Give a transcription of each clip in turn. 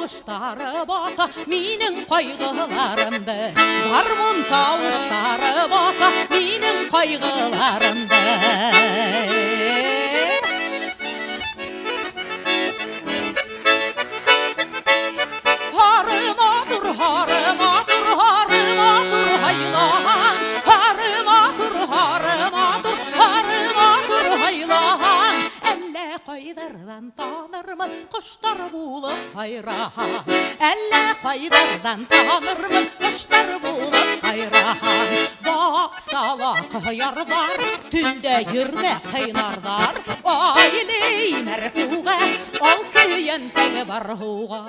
тавыштары бата минең кайгыларымды. Гармун тавыштары бата минең кайгыларымды. Һары матур, һары матур, һары матур һайлаһаң, һары матур, һары матур, һары матур һайлаһаң, әллә кайҙарҙан танырмын ҡоштар булып һайраһаң, әллә ҡайҙарҙан танырмын ҡоштар булып һайраһаң. Баҡсала ҡыярҙар, төндә йөрмә ҡыйнарҙар, айлей Мәрфуға, ал көйәнтәге бар һыуға.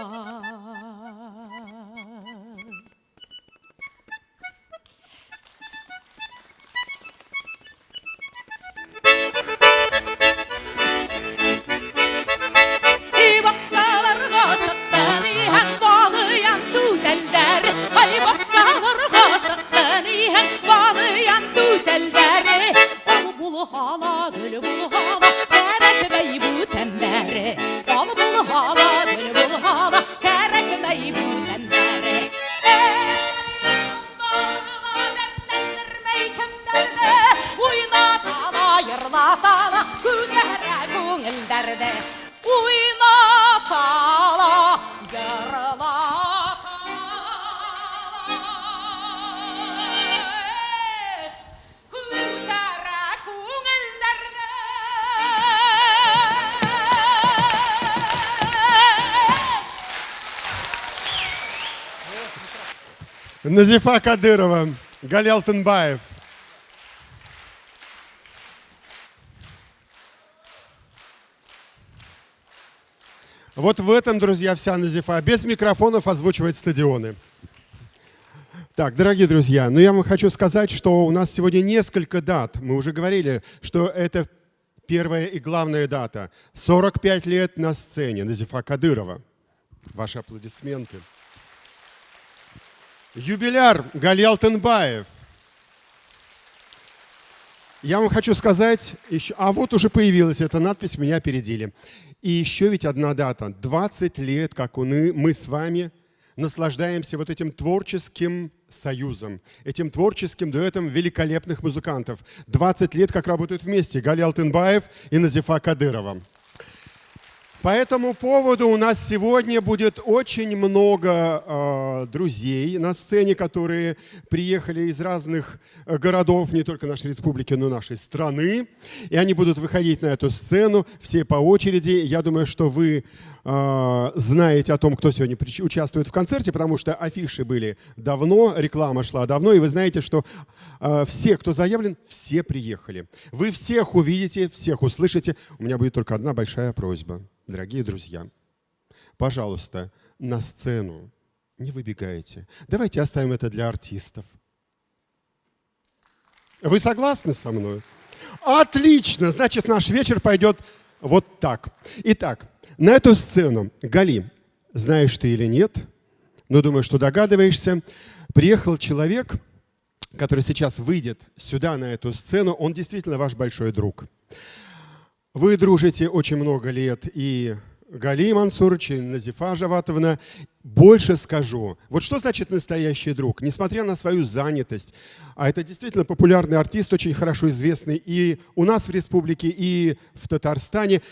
Баҡсаларға сыҡты ниһәң балыян түтәлдәре, ай баҡсаларға сыҡты ниһәң балыян түтәлдәре. Ал булһа ла, гөл булһа ла, кәрәкмәй бүтәндәре. Ал булһа ла, гөл булһа ла, кәрәкмәй бүтәндәре. Дәртләндермәй кемдәрҙе, уйната ла, йырлата ла, күтәрә күңелдәрҙе. Уйната ла, йырлата ла, күтәрә күңелдәрҙе. Назифа Кадырова, Гали Алтынбаев. Вот в этом, друзья, вся Назифа. Без микрофонов озвучивает стадионы. Так, дорогие друзья, я вам хочу сказать, что у нас сегодня несколько дат. Мы уже говорили, что это первая и главная дата. 45 лет на сцене Назифа Кадырова. Ваши аплодисменты. Юбиляр Гали Алтынбаев. Я вам хочу сказать, еще, а вот уже появилась эта надпись, меня опередили. И еще ведь одна дата. 20 лет, как мы с вами наслаждаемся вот этим творческим союзом, этим творческим дуэтом великолепных музыкантов. 20 лет, как работают вместе Гали Алтынбаев и Назифа Кадырова. По этому поводу у нас сегодня будет очень много друзей на сцене, которые приехали из разных городов, не только нашей республики, но и нашей страны. И они будут выходить на эту сцену все по очереди. Я думаю, что вы знаете о том, кто сегодня участвует в концерте, потому что афиши были давно, реклама шла давно, и вы знаете, что все, кто заявлен, все приехали. Вы всех увидите, всех услышите. У меня будет только одна большая просьба. Дорогие друзья, пожалуйста, на сцену не выбегайте. Давайте оставим это для артистов. Вы согласны со мной? Отлично! Значит, наш вечер пойдет вот так. Итак, на эту сцену, Гали, знаешь ты или нет, но думаю, что догадываешься, приехал человек, который сейчас выйдет сюда, на эту сцену. Он действительно ваш большой друг. Вы дружите очень много лет, и Гали Мансурович, и Назифа Жаватовна. Больше скажу. Вот что значит настоящий друг? Несмотря на свою занятость, а это действительно популярный артист, очень хорошо известный и у нас в республике, и в Татарстане.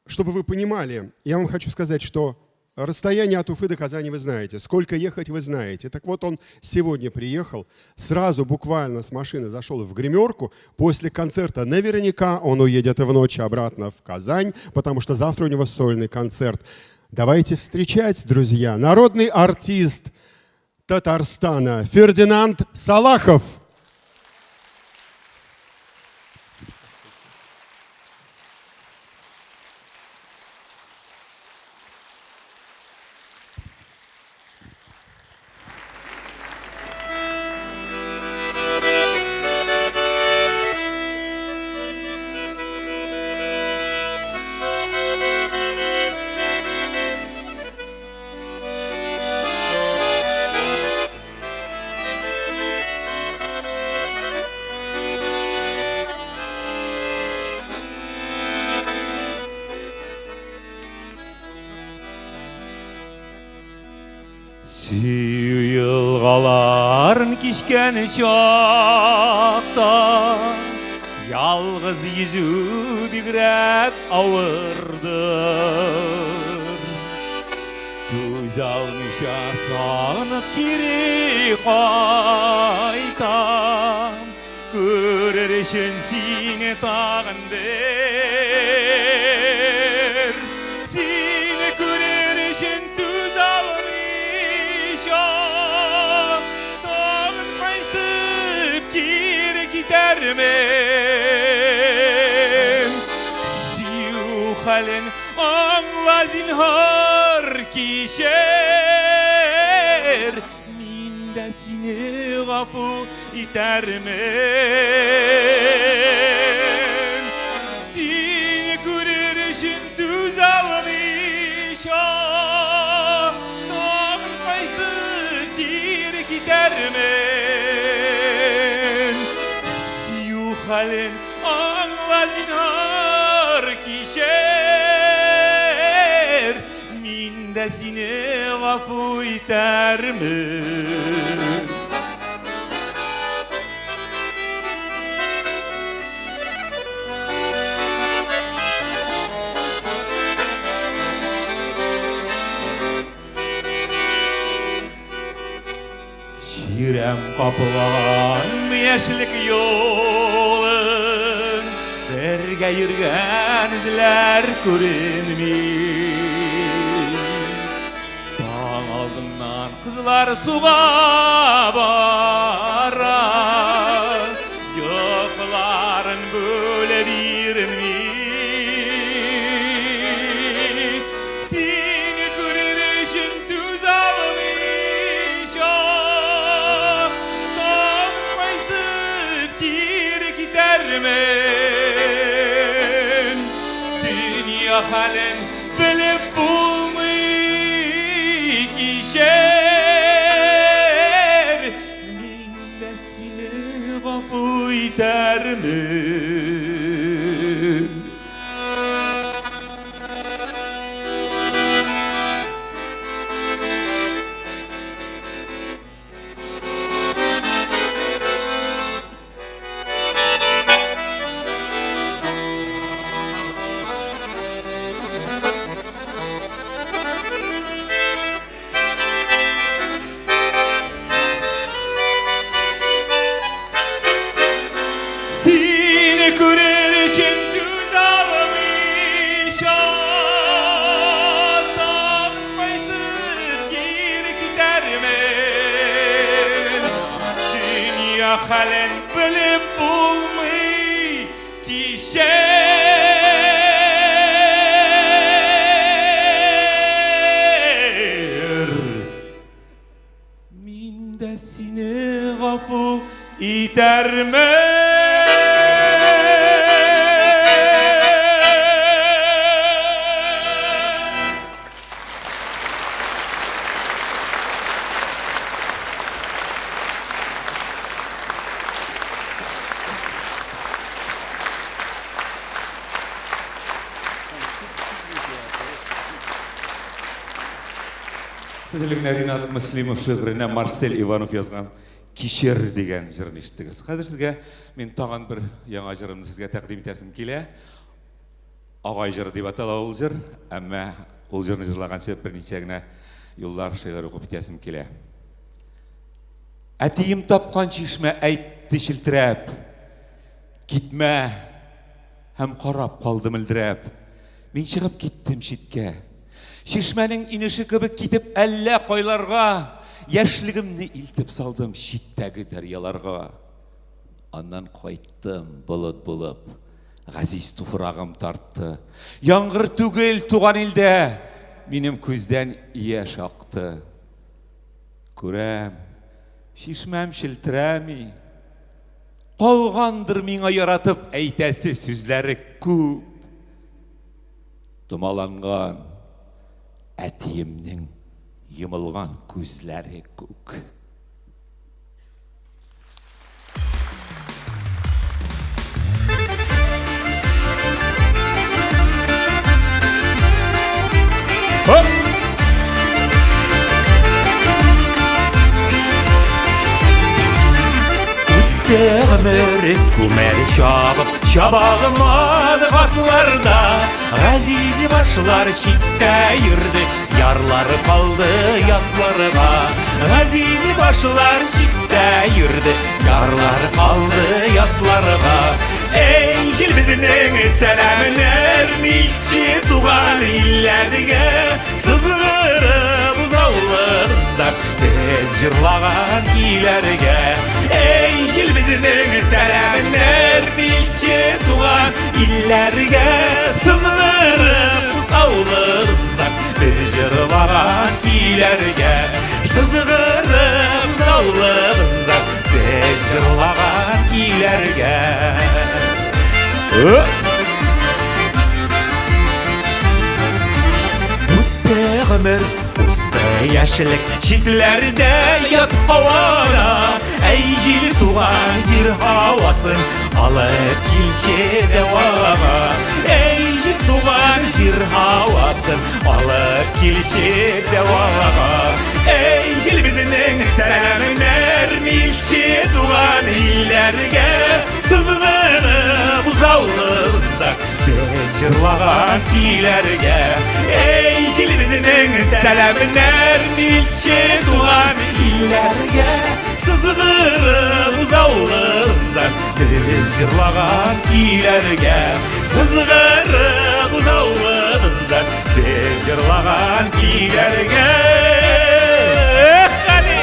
Чтобы вы понимали, я вам хочу сказать, что расстояние от Уфы до Казани вы знаете, сколько ехать вы знаете. Так вот, он сегодня приехал, сразу буквально с машины зашел в гримерку. После концерта наверняка он уедет в ночь обратно в Казань, потому что завтра у него сольный концерт. Давайте встречать, друзья, народный артист Татарстана Фердинанд Салахов. Елгаларын кичкән чакта ялгыз йөзү бигрәк авырдыр. Түзә алмыйча сагынып кире кайтам, күрер өчен сине тагын бер. Сине күрер өчен түзә алмыйча тагын кайтып кире китәрмен. Сөю хәлен аңла зинһар кичер, мин дә сине гафу итәрмен. Сине күрер өчен түзә алмыйча тагын кайтып кире китәрмен. Сөю хәлен аңла зинһар кичер, мин дә сине гафу итәрмен. Чирәм каплаган яшьлек юлын, бергә йөргән эзләр күренми. Таң алдыннан кызлар суга бара, йокыларын бүлеп иренми. Сине күрер өчен түзә алмыйча тагын кайтып кире китәрмен. Дөнья хәлен белеп булмый кичер, мин дә сине гафу итәрмен. Сине күрер өчен түзә алмыйча тагын кайтып кире китәрмен. Дөнья хәлен белеп булмый кичер, мин дә сине гафу итәрмен. Сез әле генә Ринат Мөслимов шигыренә Марсель Иванов язган Кичер дигән җырны ишеттегез. Хәзер сезгә мин тагын бер яңа җырымны сезгә тәкъдим итәсем килә. Агай җыры дип атала ул җыр, әмма ул җырны җырлаганчы берничә генә юллар шигырь укып китәсем килә. Әтием тапкан чишмә әйтте челтерәп, китмә һәм карап калды мөлдерәп. Мин чыгып киттем читкә. Чишмәнең инеше кебек китеп әллә кайларга, яшьлегемне илтеп салдым читтәге дәрьяларга. Аннан кайттым болыт булып, газиз туфрагым тартты. Яңгыр түгел туган илдә, минем күздән яшь акты. Күрәм, чишмәм челтерәми. Калгандыр миңа яратып әйтәсе сүзләре күп. Томаланган әтиемнең йомылган күзләре күк. Хоп! Гомер күмер чабып чаба алмады атларда. Газиз башлар читтә йөрде, ярлары калды ятларга. Газиз башлар читтә йөрде, ярлары калды ятларга. Эй, җил безнең сәламнәр илче туган илләргә. Сызгырып узаулыбызда без җырлаган көйләргә. Эй, җил безнең сәламнәр илче туган илләргә. Сызгырып узаулыбызда без җырлаган көйләргә. Сызгырып узаулыбызда без җырлаган көйләргә. Үтте гомер, узды яшьлек, читләрдә ят һавада. Әй, җил туган җир һавасын алып килче дәвага. Әй, җил туган җир һавасын алып килче дәвага. Әй, җил безнең сәламнәр илче туган илләргә. Сызгырып узаулыбызда без җырлаган көйләргә. Әй, җил безнең сәламнәр илче туган илләргә. Сызгырып узаулыбызда без җырлаган көйләргә. Сызгырып узаулыбызда без җырлаган көйләргә. Эх, Гали!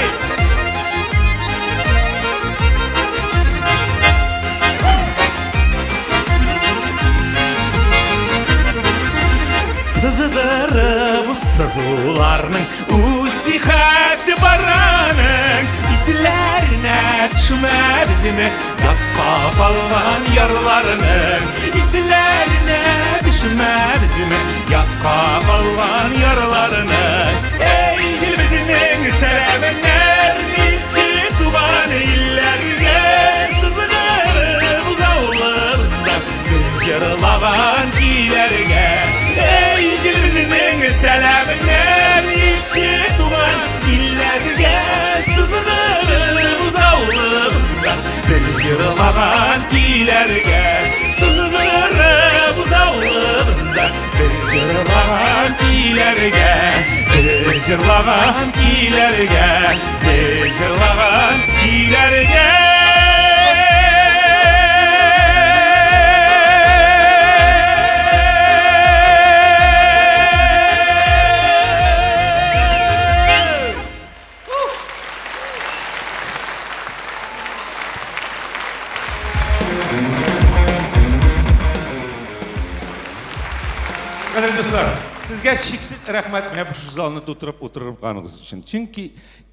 Сызгырып сызуларның үз сихәте бар аның. Исләренә төшмә безне ятка калган ярларның. Исләренә төшмә безне ятка калган ярларның. Эй, җил безнең сәламнәр илче туган илләргә. Сызгырып узаулыбызда без җырлаган көйләргә. Эй, җил безнең сәламнәр илче туган илләргә. Сызгырып узаулыбызда без җырлаган көйләргә. Сызгырып узаулыбызда без җырлаган көйләргә. Без җырлаган көйләргә. Без җырлаган көйләргә. Кадерле дуслар, сезгә чиксез рәхмәт менә шушы залны тутырып утырганыгыз өчен. Чөнки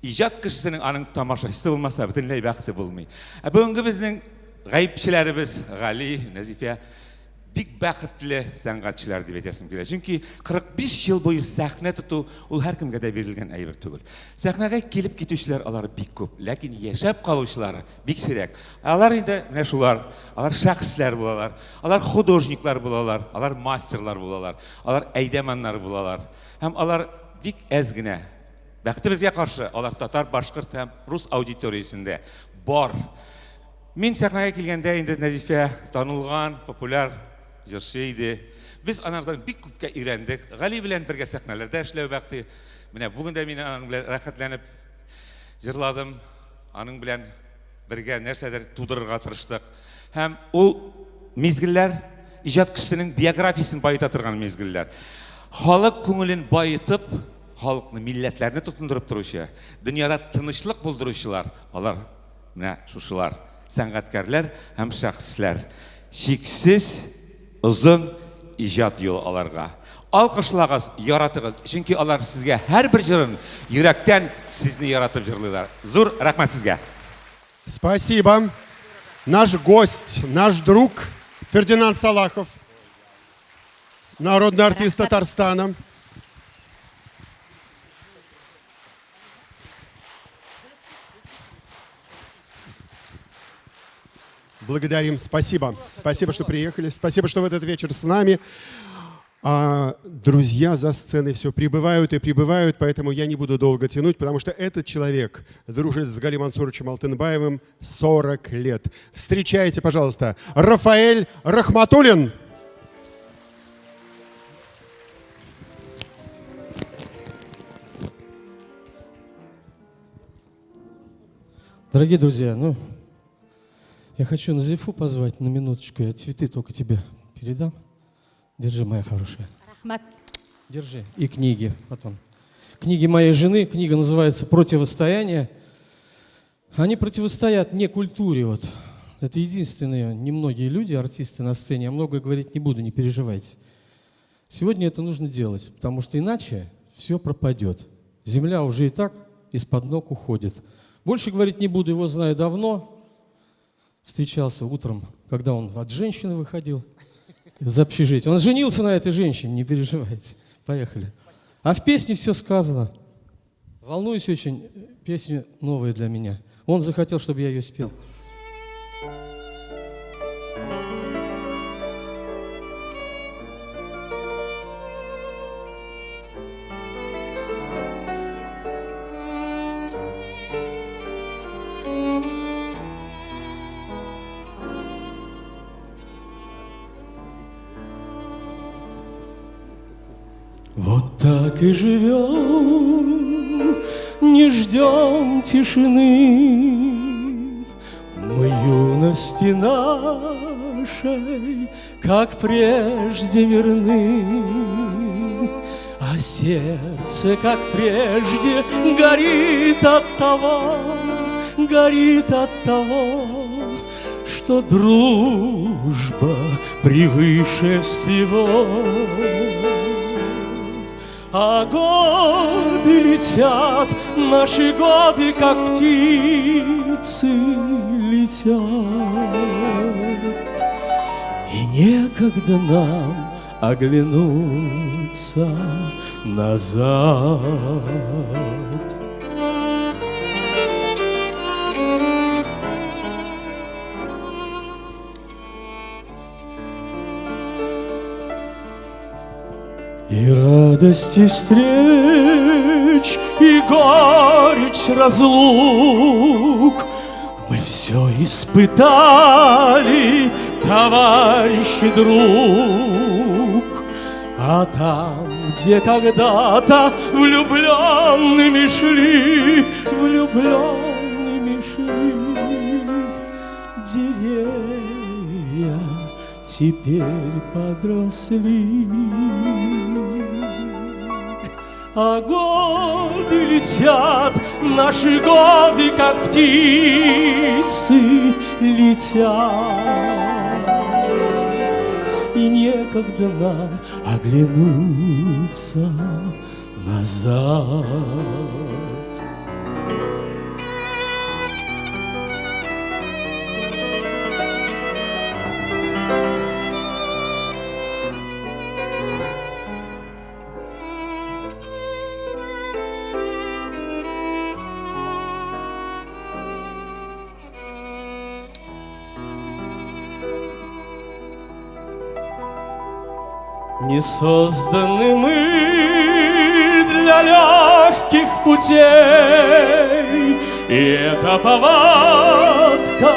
иҗат кешесенең аның тамашачысы булмаса, бөтенләй бәхете булмый. Ә бүгенге безнең гаепчеләребез Гали, Нәзифә бик бәхетле сәнгатьчеләр дип әйтәсем килә. Чөнки 45 ел буе сәхнә тоту ул һәркемгә дә бирелгән әйбер түгел. Сәхнәгә килеп китүчеләр алар бик күп, ләкин яшәп калучылары бик сирәк. Алар инде менә шулар, алар шәхесләр булалар, алар художниклар булалар, алар мастерлар булалар, алар әйдәманнар булалар. Һәм алар бик әз генә. Бәхетебезгә каршы, алар татар, башкорт һәм рус аудиториясендә бар. Мин сәхнәгә килгәндә инде Нәзифә танылган, популяр җырчы иде. Без анардан бик күпкә өйрәндек. Гали белән бергә сәхнәләрдә эшләү бәхте. Менә бүген дә мин аның белән рәхәтләнеп җырладым. Аның белән бергә нәрсәдер тудырырга тырыштык. Һәм ул мизгелләр иҗат кешесенең биографиясен баета торган мизгелләр. Халык күңелен баетып, халыкны, милләтләрне тотындырып торучы, дөньяда тынычлык булдыручылар, алар менә шушылар, сәнгатькәрләр һәм шәхесләр. Чиксез озын иҗат юлы аларга. Алкышлагыз, яратыгыз, чөнки алар сезгә һәрбер җырын йөрәктән сезне яратып җырлыйлар. Зур рәхмәт сезгә. Спасибо. Наш гость, наш друг Фердинанд Салахов, народный артист Татарстана. Благодарим, спасибо. Спасибо, что приехали, спасибо, что в этот вечер с нами. А друзья за сценой все прибывают и прибывают, поэтому я не буду долго тянуть, потому что этот человек дружит с Гали Мансуровичем Алтынбаевым 40 лет. Встречайте, пожалуйста, Рафаэль Рахматуллин. Дорогие друзья, ну, я хочу Назифу позвать на минуточку. Я цветы только тебе передам. Держи, моя хорошая. Рәхмәт. Держи. И книги потом. Книги моей жены. Книга называется «Противостояние». Они противостоят не культуре. Вот. Это единственные немногие люди, артисты на сцене. Я многое говорить не буду, не переживайте. Сегодня это нужно делать, потому что иначе все пропадет. Земля уже и так из-под ног уходит. Больше говорить не буду, его знаю давно. Встречался утром, когда он от женщины выходил из общежития. Он женился на этой женщине, не переживайте. Поехали. А в песне все сказано. Волнуюсь очень, песня новая для меня. Он захотел, чтобы я ее спел. Вот так и живем, не ждем тишины. Мы юности нашей, как прежде, верны. А сердце, как прежде, горит от того, горит от того, что дружба превыше всего. А годы летят, наши годы, как птицы, летят. И некогда нам оглянуться назад. И радости встреч, и горечь разлук мы все испытали, товарищ и друг. А там, где когда-то влюбленными шли, влюбленными шли, деревья теперь подросли. А годы летят, наши годы, как птицы, летят. И некогда нам оглянуться назад. Не созданы мы для легких путей, и это повадка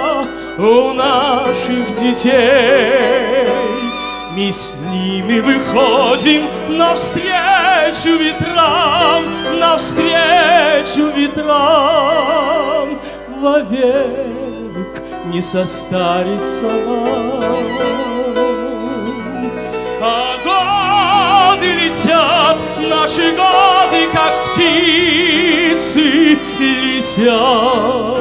у наших детей. Мы с ними выходим навстречу ветрам, навстречу ветрам. Вовек не состарится нам. А годы летят, наши годы, как птицы, летят.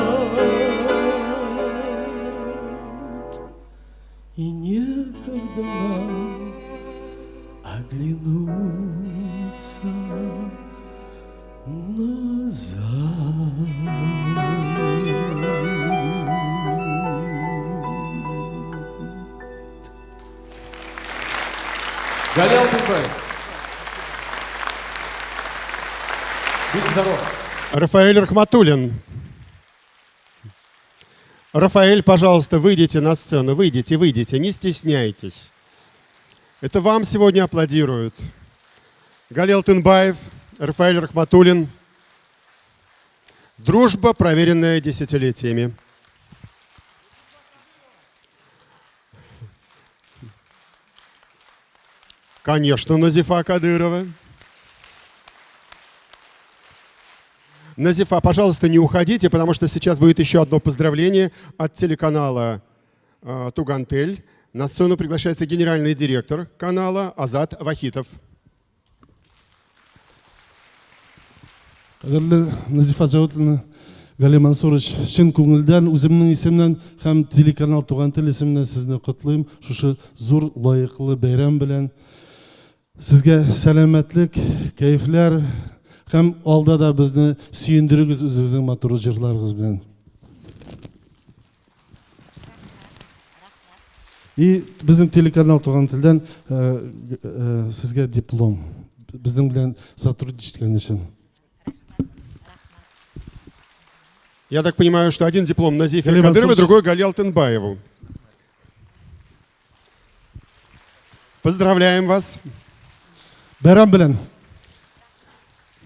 И некогда нам оглянуться назад. Гали Алтынбаев. Будь здоров. Рафаэль Рахматуллин. Рафаэль, пожалуйста, выйдите на сцену. Выйдите, выйдите, не стесняйтесь. Это вам сегодня аплодируют. Гали Алтынбаев, Рафаэль Рахматуллин. Дружба, проверенная десятилетиями. Конечно, Назифа Кадырова. Назифа, пожалуйста, не уходите, потому что сейчас будет еще одно поздравление от телеканала Тугантель. На сцену приглашается генеральный директор канала Азат Вахитов. Кадерле Назифа Җәүдәтовна, Гали Мансурович, чын күңелдән, үземнең исемнән һәм телеканал Туган тел исеменнән сезне котлыйм. Шушы зур лаеклы бәйрәм белән. Сезгә сәламәтлек, кәефләр һәм алда да безне сөендерегез үзегезнең матур җырларыгыз белән. И безнең телеканал Туган телдән сезгә диплом. Безнең белән сотрудничать иткән өчен. Я так понимаю, что один диплом Назифе Гали Кадыровой, Мансурович. другой Гали Алтынбаеву. Поздравляем вас. Бәйрәм белән.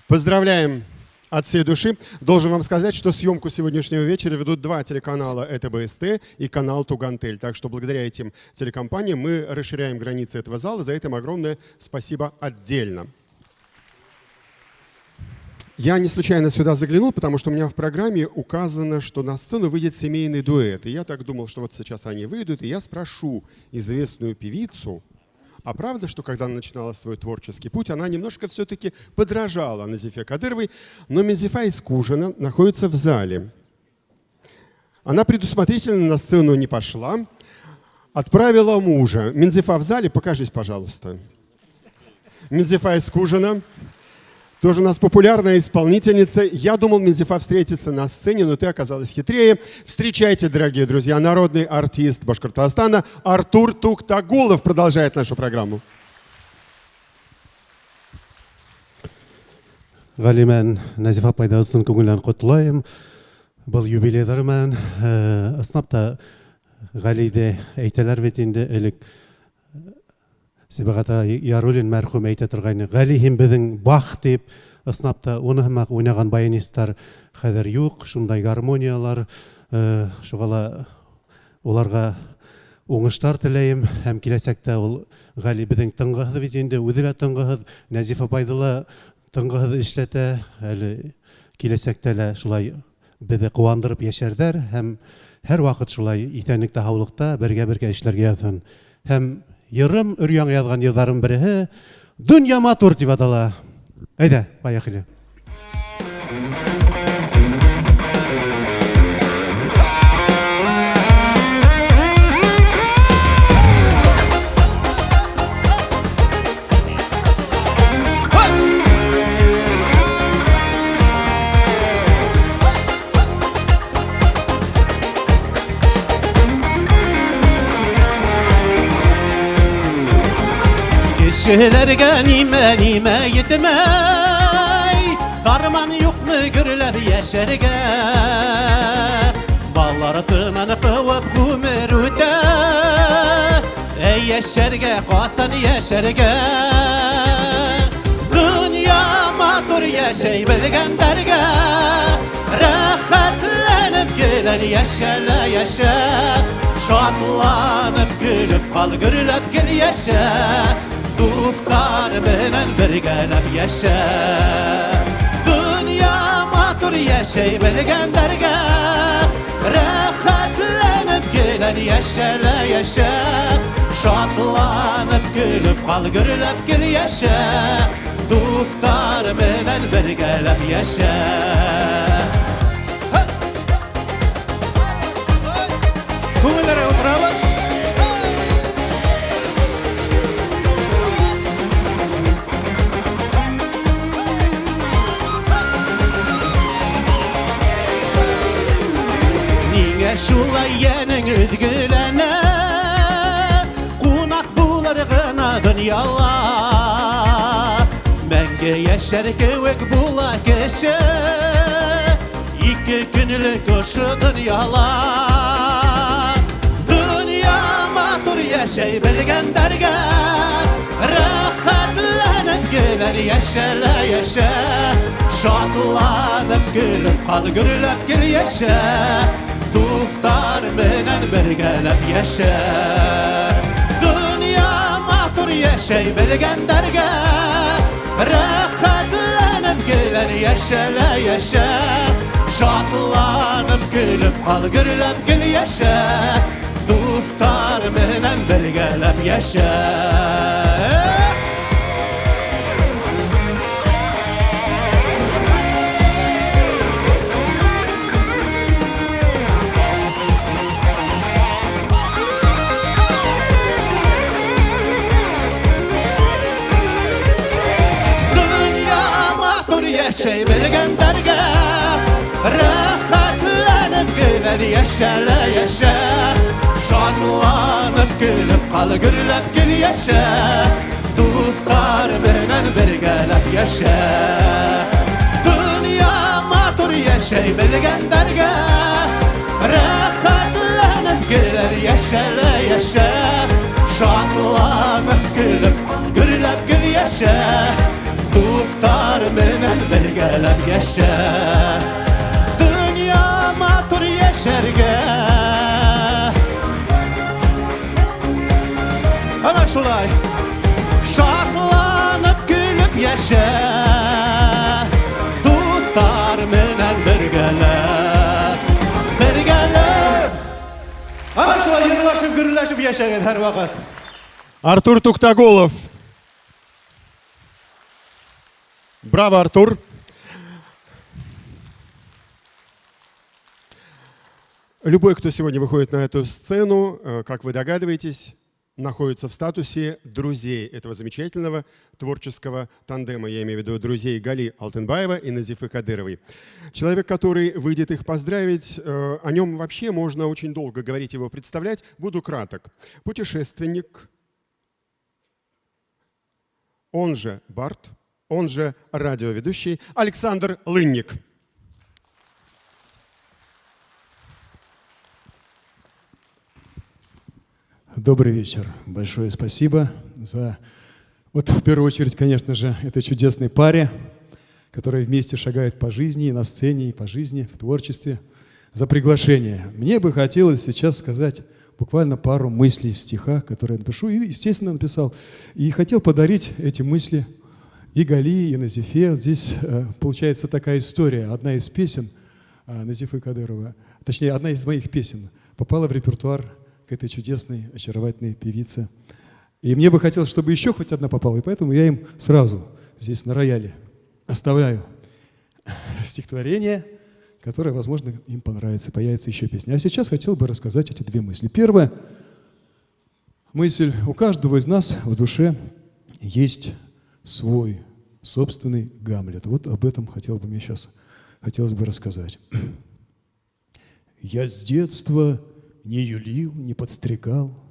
Поздравляем от всей души. Должен вам сказать, что съемку сегодняшнего вечера ведут два телеканала. Это БСТ и канал Тугантель. Так что благодаря этим телекомпаниям мы расширяем границы этого зала. За это им огромное спасибо отдельно. Я не случайно сюда заглянул, потому что у меня в программе указано, что на сцену выйдет семейный дуэт. И я так думал, что вот сейчас они выйдут, и я спрошу известную певицу, а правда, что когда она начинала свой творческий путь, она немножко все-таки подражала Назифе Кадыровой, но Минзифа из Кужина находится в зале. Она предусмотрительно на сцену не пошла, отправила мужа. Минзифа в зале, покажись, пожалуйста. Минзифа из Кужина. Тоже у нас популярная исполнительница. Я думал, Минзифа встретится на сцене, но ты оказалась хитрее. Встречайте, дорогие друзья, народный артист Башкортостана Артур Туктагулов продолжает нашу программу. Гали менән Назифа апайды ысын күңелдән ҡотлайым. Был юбилейҙары менән, ысынлап та Галиҙе әйтәләр бит инде элек Сибәғәт Яруллин мәрхүм әйтә торғайны. Гали һин беҙҙең Бах тип, ысынлап та уны һымаҡ уйнаған баянисттар хәҙер юҡ, шундай гармониялар, шуға ла уларға уңыштар теләйем һәм киләсәктә ул Гали беҙҙең тынғыһыҙ бит инде, үҙе лә тынғыһыҙ, Нәзиф апайҙы ла тынғыһыҙ эшләтә, әле киләсәктә лә шулай беҙҙе ҡыуандырып йәшәрҙәр һәм һәр ваҡыт шулай иҫәнлектә, һаулыҡта бергә-бергә эшләргә яҙһын. Һәм йырым, өр-яңы яҙған йырҙарым береһе Донъя матур тип атала. Әйҙә, поехали. Кешеләргә нимә, нимә етмәй, карман юкмы гөрләп яшәргә? Балалар артыннан куып гомер үтә, әй яшәргә, касан яшәргә? Дөнья матур яшәй белгәндәргә, рәхәтләнеп көләр яшәлә яшә, шатланып көлеп кал гөрләп гел яшә. Дуҫтар менән бергәләп йәшә. Донъя матур йәшәй белгәндәргә, рәхәтләнеп көләр йәшәлә йәшә, шатланып көлөп ҡал гөрләп гел йәшә, дуҫтар менән бергәләп йәшә. Күңелләргә утырабыҙ. Шулай йәнең өҙгөләнә, ҡунаҡ булыр ғына донъяла. Мәңге йәшәр кеүек була кеше, ике көнлөк ошо донъяла. Донъя матур йәшәй белгәндәргә, яшә лә яшә. Шатланып көлеп кал, гөрләп көл яшә. Дуслар белән бергәләп яшә. Дөнья матур яшәй белгәндәргә. Рәхәтләнеп көләр яшә лә яшә. Шатланып көлеп кал, гөрләп көл яшә. Дуслар белән бергәләп яшә. Дөнья матур яшәй белгәндәргә. Рәхәтләнеп көләр яшә лә яшә. Шатланып көлеп кал, гөрләп көл яшә. Дуслар белән бергәләп яшә. Дөнья матур яшәй белгәндәргә. Рәхәтләнеп көләр яшә лә яшә. Шатланып көлеп, гөрләп көл яшә. Дуслар белән бергәләп яшә. Дөнья матур яшәргә. Ана шулай. Шатланып көлеп яшә. Дуслар белән бергәләп. Бергәләп. Ана шулай йырлашып, гөрләшеп яшәгез һәрвакыт. Артур Туктагулов. Браво, Артур. Любой, кто сегодня выходит на эту сцену, как вы догадываетесь, находится в статусе друзей этого замечательного творческого тандема. Я имею в виду друзей Гали Алтынбаева и Назифы Кадыровой. Человек, который выйдет их поздравить, о нем вообще можно очень долго говорить, его представлять. Буду краток. Путешественник, он же Барт, он же радиоведущий Александр Лынник. Добрый вечер. Большое спасибо за... Вот в первую очередь, конечно же, этой чудесной паре, которая вместе шагает по жизни, и на сцене, и по жизни, в творчестве, за приглашение. Мне бы хотелось сейчас сказать буквально пару мыслей в стихах, которые я напишу, и, естественно, написал. И хотел подарить эти мысли и Гали, и Назифе. Здесь получается такая история. Одна из песен Назифы Кадырова, точнее, одна из моих песен попала в репертуар к этой чудесной, очаровательной певице. И мне бы хотелось, чтобы еще хоть одна попала, и поэтому я им сразу здесь на рояле оставляю стихотворение, которое, возможно, им понравится, появится еще песня. А сейчас хотел бы рассказать эти две мысли. Первая мысль. У каждого из нас в душе есть свой собственный Гамлет. Вот об этом хотел бы мне сейчас, хотелось бы рассказать. Я с детства не юлил, не подстрекал.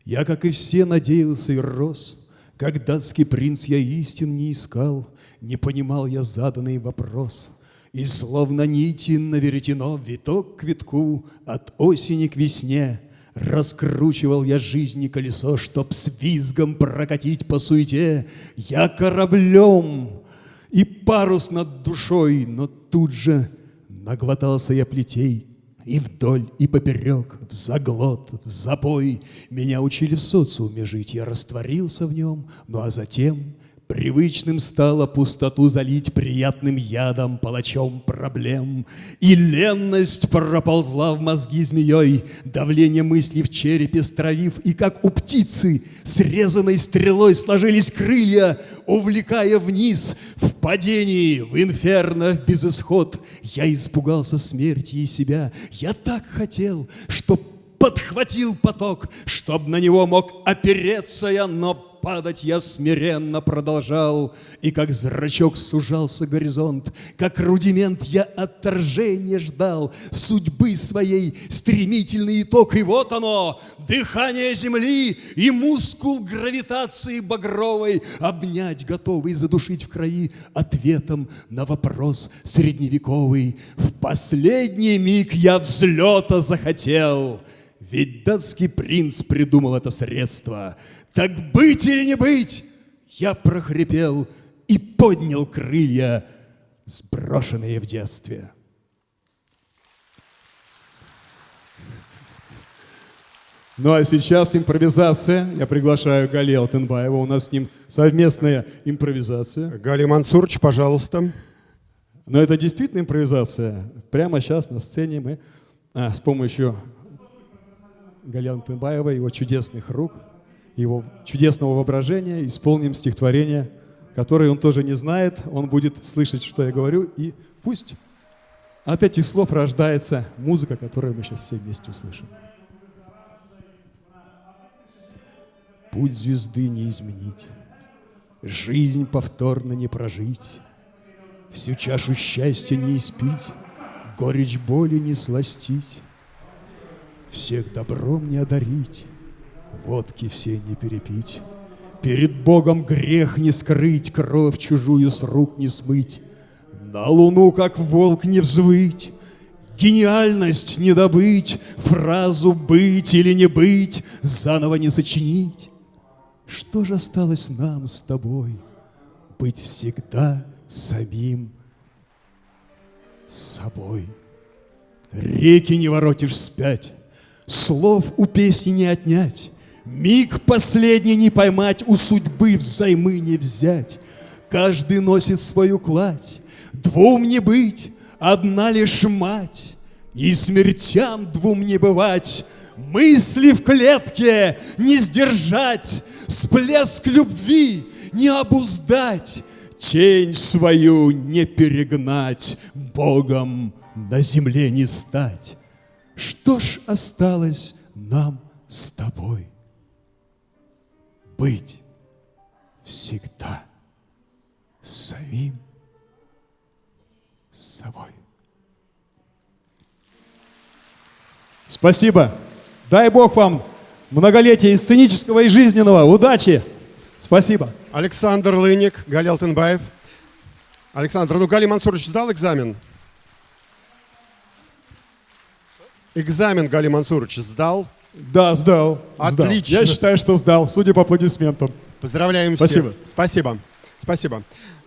Я, как и все, надеялся и рос. Как датский принц я истин не искал, не понимал я заданный вопрос. И словно нити на веретено, виток к витку, от осени к весне, раскручивал я жизни колесо, чтоб с визгом прокатить по суете. Я кораблем и парус над душой, но тут же наглотался я плетей. И вдоль, и поперек, в заглот, в запой. Меня учили в социуме жить, я растворился в нем. Ну а затем привычным стало пустоту залить приятным ядом, палачом проблем. И ленность проползла в мозги змеей, давление мысли в черепе стравив, и как у птицы, срезанной стрелой, сложились крылья, увлекая вниз в падении, в инферно, в безысход. Я испугался смерти и себя. Я так хотел, чтоб подхватил поток, чтоб на него мог опереться я, но падать я смиренно продолжал, и как зрачок сужался горизонт, как рудимент я отторжения ждал, судьбы своей стремительный итог, и вот оно, дыхание земли и мускул гравитации багровой, обнять готовый, задушить в крови ответом на вопрос средневековый. В последний миг я взлета захотел, ведь датский принц придумал это средство. Так быть или не быть, я прохрипел и поднял крылья, сброшенные в детстве. Ну а сейчас импровизация. Я приглашаю Гали Алтынбаева. У нас с ним совместная импровизация. Гали Мансурович, пожалуйста. Но это действительно импровизация. Прямо сейчас на сцене мы с помощью Гали Алтынбаева, его чудесных рук, его чудесного воображения исполним стихотворение, которое он тоже не знает. Он будет слышать, что я говорю, и пусть от этих слов рождается музыка, которую мы сейчас все вместе услышим. Путь звезды не изменить, жизнь повторно не прожить, всю чашу счастья не испить, горечь боли не сластить, всех добром не одарить, водки все не перепить, перед Богом грех не скрыть, кровь чужую с рук не смыть, на луну, как волк, не взвыть, гениальность не добыть, фразу «быть» или «не быть» заново не сочинить. Что же осталось нам с тобой? Быть всегда самим собой. Реки не воротишь вспять, слов у песни не отнять, миг последний не поймать, у судьбы взаймы не взять. Каждый носит свою кладь, двум не быть, одна лишь мать, и смертям двум не бывать, мысли в клетке не сдержать, всплеск любви не обуздать, тень свою не перегнать, Богом на земле не стать. Что ж осталось нам с тобой? Быть всегда самим собой. Спасибо. Дай Бог вам многолетия и сценического, и жизненного. Удачи. Спасибо. Александр Лыник, Гали Алтынбаев. Александр, ну Гали Мансурович сдал экзамен? Экзамен Гали Мансурович сдал? Да, сдал. Отлично. Сдал. Я считаю, что сдал, судя по аплодисментам. Поздравляем всех. Спасибо. Спасибо. Спасибо.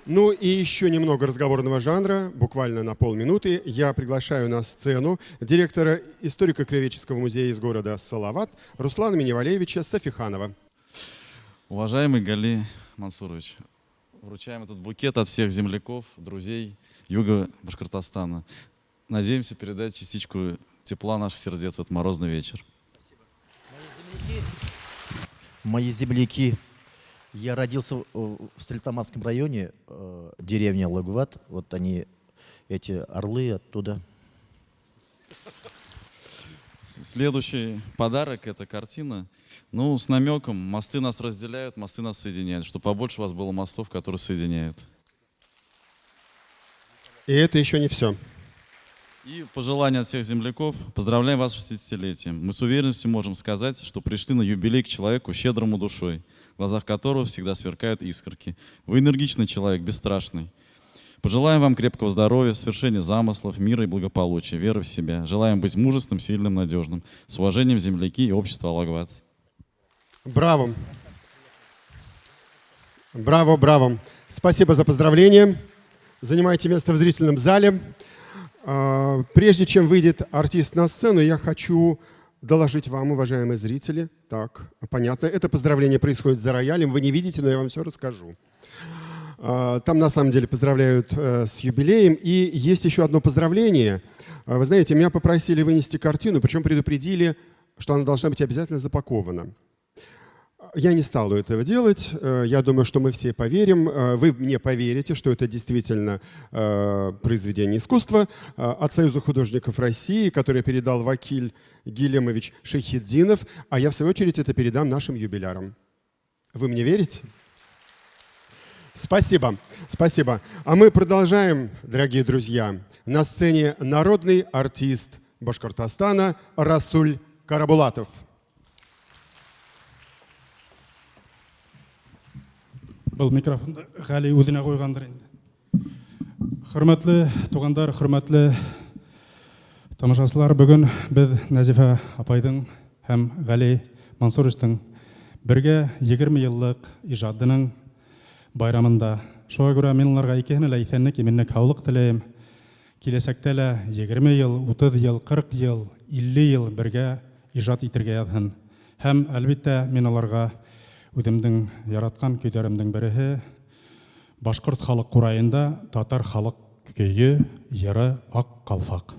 Ну и еще немного разговорного жанра, буквально на полминуты. Я приглашаю на сцену директора историко-краеведческого музея из города Салават Руслана Миневалеевича Сафиханова. Уважаемый Гали Мансурович, вручаем этот букет от всех земляков, друзей юга Башкортостана. Надеемся передать частичку тепла наших сердец в этот морозный вечер. Мои земляки. Я родился в Стерлитамакском районе, деревня Лагуват. Вот они, эти орлы оттуда. Следующий подарок — это картина. Ну, с намеком: мосты нас разделяют, мосты нас соединяют. Чтобы побольше у вас было мостов, которые соединяют. И это еще не все. И пожелание от всех земляков. Поздравляем вас с 60-летием. Мы с уверенностью можем сказать, что пришли на юбилей к человеку, щедрому душой, в глазах которого всегда сверкают искорки. Вы энергичный человек, бесстрашный. Пожелаем вам крепкого здоровья, свершения замыслов, мира и благополучия, веры в себя. Желаем быть мужественным, сильным, надежным. С уважением, земляки и общество Алагват. Браво. Браво, браво. Спасибо за поздравление. Занимайте место в зрительном зале. Прежде чем выйдет артист на сцену, я хочу доложить вам, уважаемые зрители. Так, понятно. Это поздравление происходит за роялем. Вы не видите, но я вам все расскажу. Там на самом деле поздравляют с юбилеем. И есть еще одно поздравление. Вы знаете, меня попросили вынести картину, причем предупредили, что она должна быть обязательно запакована. Я не стал этого делать. Я думаю, что мы все поверим. Вы мне поверите, что это действительно произведение искусства от Союза художников России, которое передал Вакиль Гилемович Шахиддинов. А я, в свою очередь, это передам нашим юбилярам. Вы мне верите? Спасибо. Спасибо. А мы продолжаем, дорогие друзья. На сцене народный артист Башкортостана Расуль Карабулатов. Был микрофонды Ғали үҙенә ҡуйғандыр инде. Хөрмәтле туғандар, хөрмәтле тамашасылар, бөгөн беҙ Нәзифә апайҙың һәм Ғали Мансуровичтың бергә 20 йыллыҡ ижадының байрамында Шуға күрә мин уларға икеһенә лә иҫәнлек, именлек, һаулыҡ теләйем. Киләсәктә лә 20 йыл, 30 йыл, 40 йыл, 50 йыл бергә ижад итергә яҙһын. Һәм әлбиттә мин уларға үҙемдең яратҡан көйҙәремдең береһе башҡорт халыҡ ҡурайында татар халыҡ көйө, йыры Аҡ ҡалфаҡ.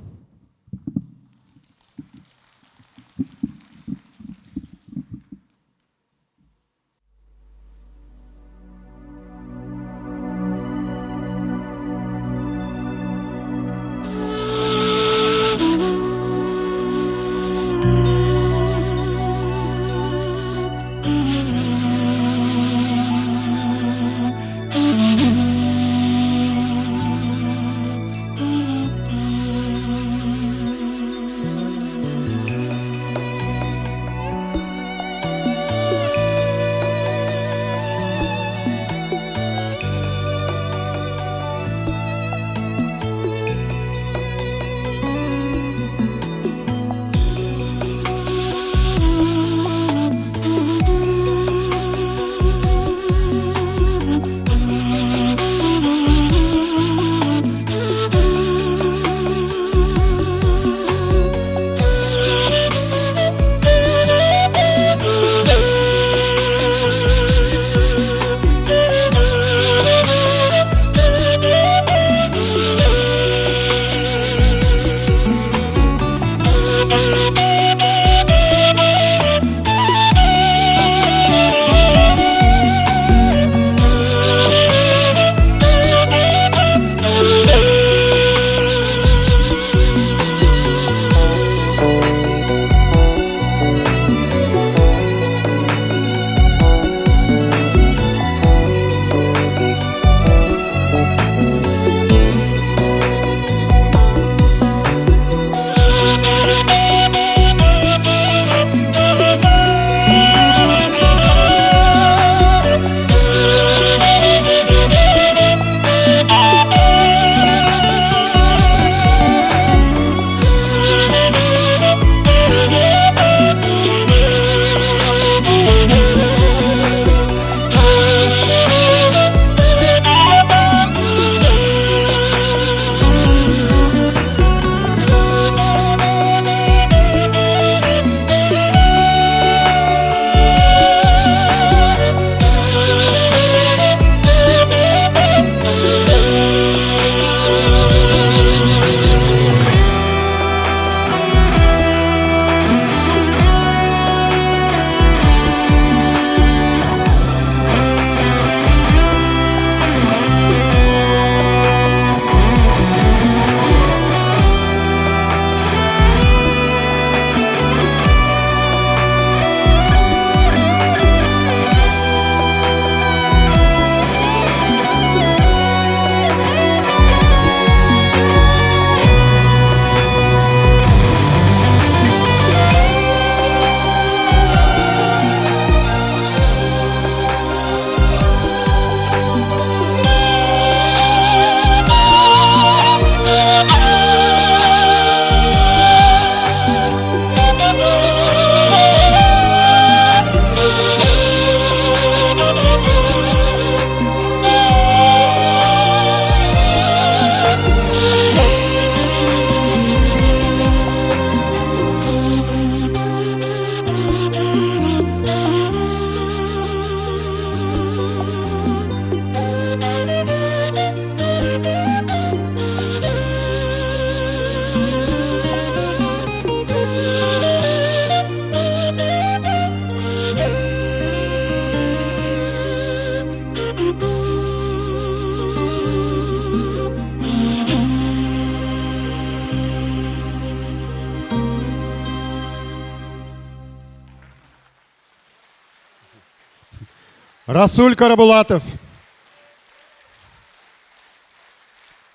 Расуль Карабулатов.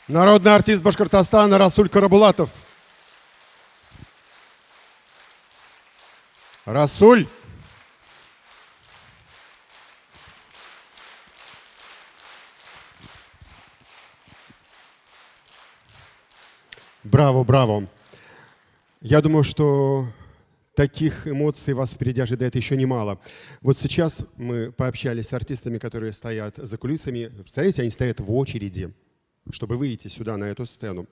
Народный артист Башкортостана Расуль Карабулатов. Расуль. Браво, браво. Я думаю, что таких эмоций вас впереди ожидает еще немало. Вот сейчас мы пообщались с артистами, которые стоят за кулисами. Представляете, они стоят в очереди, чтобы выйти сюда, на эту сцену.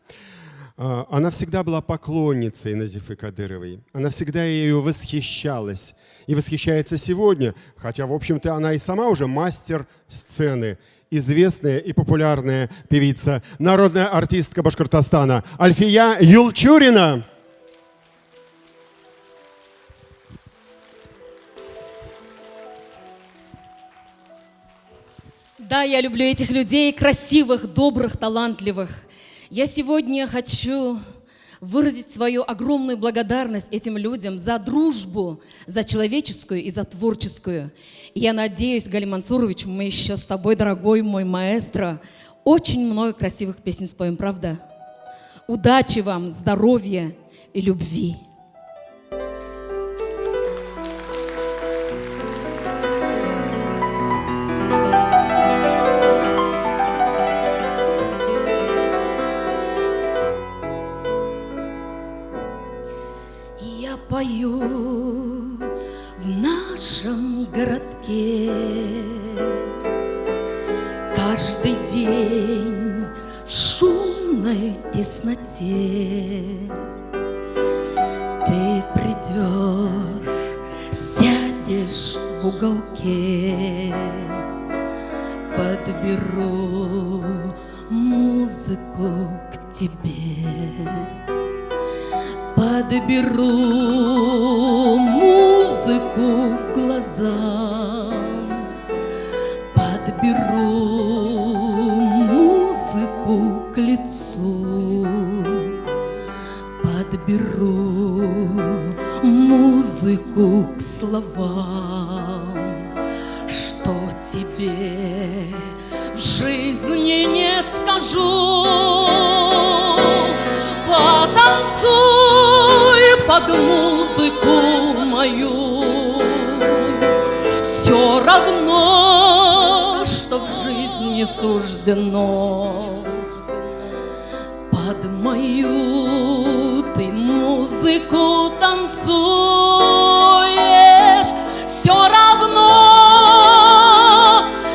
Она всегда была поклонницей Назифы Кадыровой. Она всегда ею восхищалась. И восхищается сегодня, хотя, в общем-то, она и сама уже мастер сцены. Известная и популярная певица, народная артистка Башкортостана Альфия Юлчурина. Да, я люблю этих людей, красивых, добрых, талантливых. Я сегодня хочу выразить свою огромную благодарность этим людям за дружбу, за человеческую и за творческую. И я надеюсь, Гали Мансурович, мы еще с тобой, дорогой мой маэстро, очень много красивых песен споем, правда? Удачи вам, здоровья и любви. Я пою в нашем городке каждый день в шумной тесноте. Ты придешь, сядешь в уголке, подберу музыку к тебе. Подберу музыку к глазам, подберу музыку к лицу, подберу музыку к словам, что тебе в жизни не скажу. Потанцуй под музыку мою, все равно, что в жизни суждено. Под мою ты музыку танцуешь, все равно,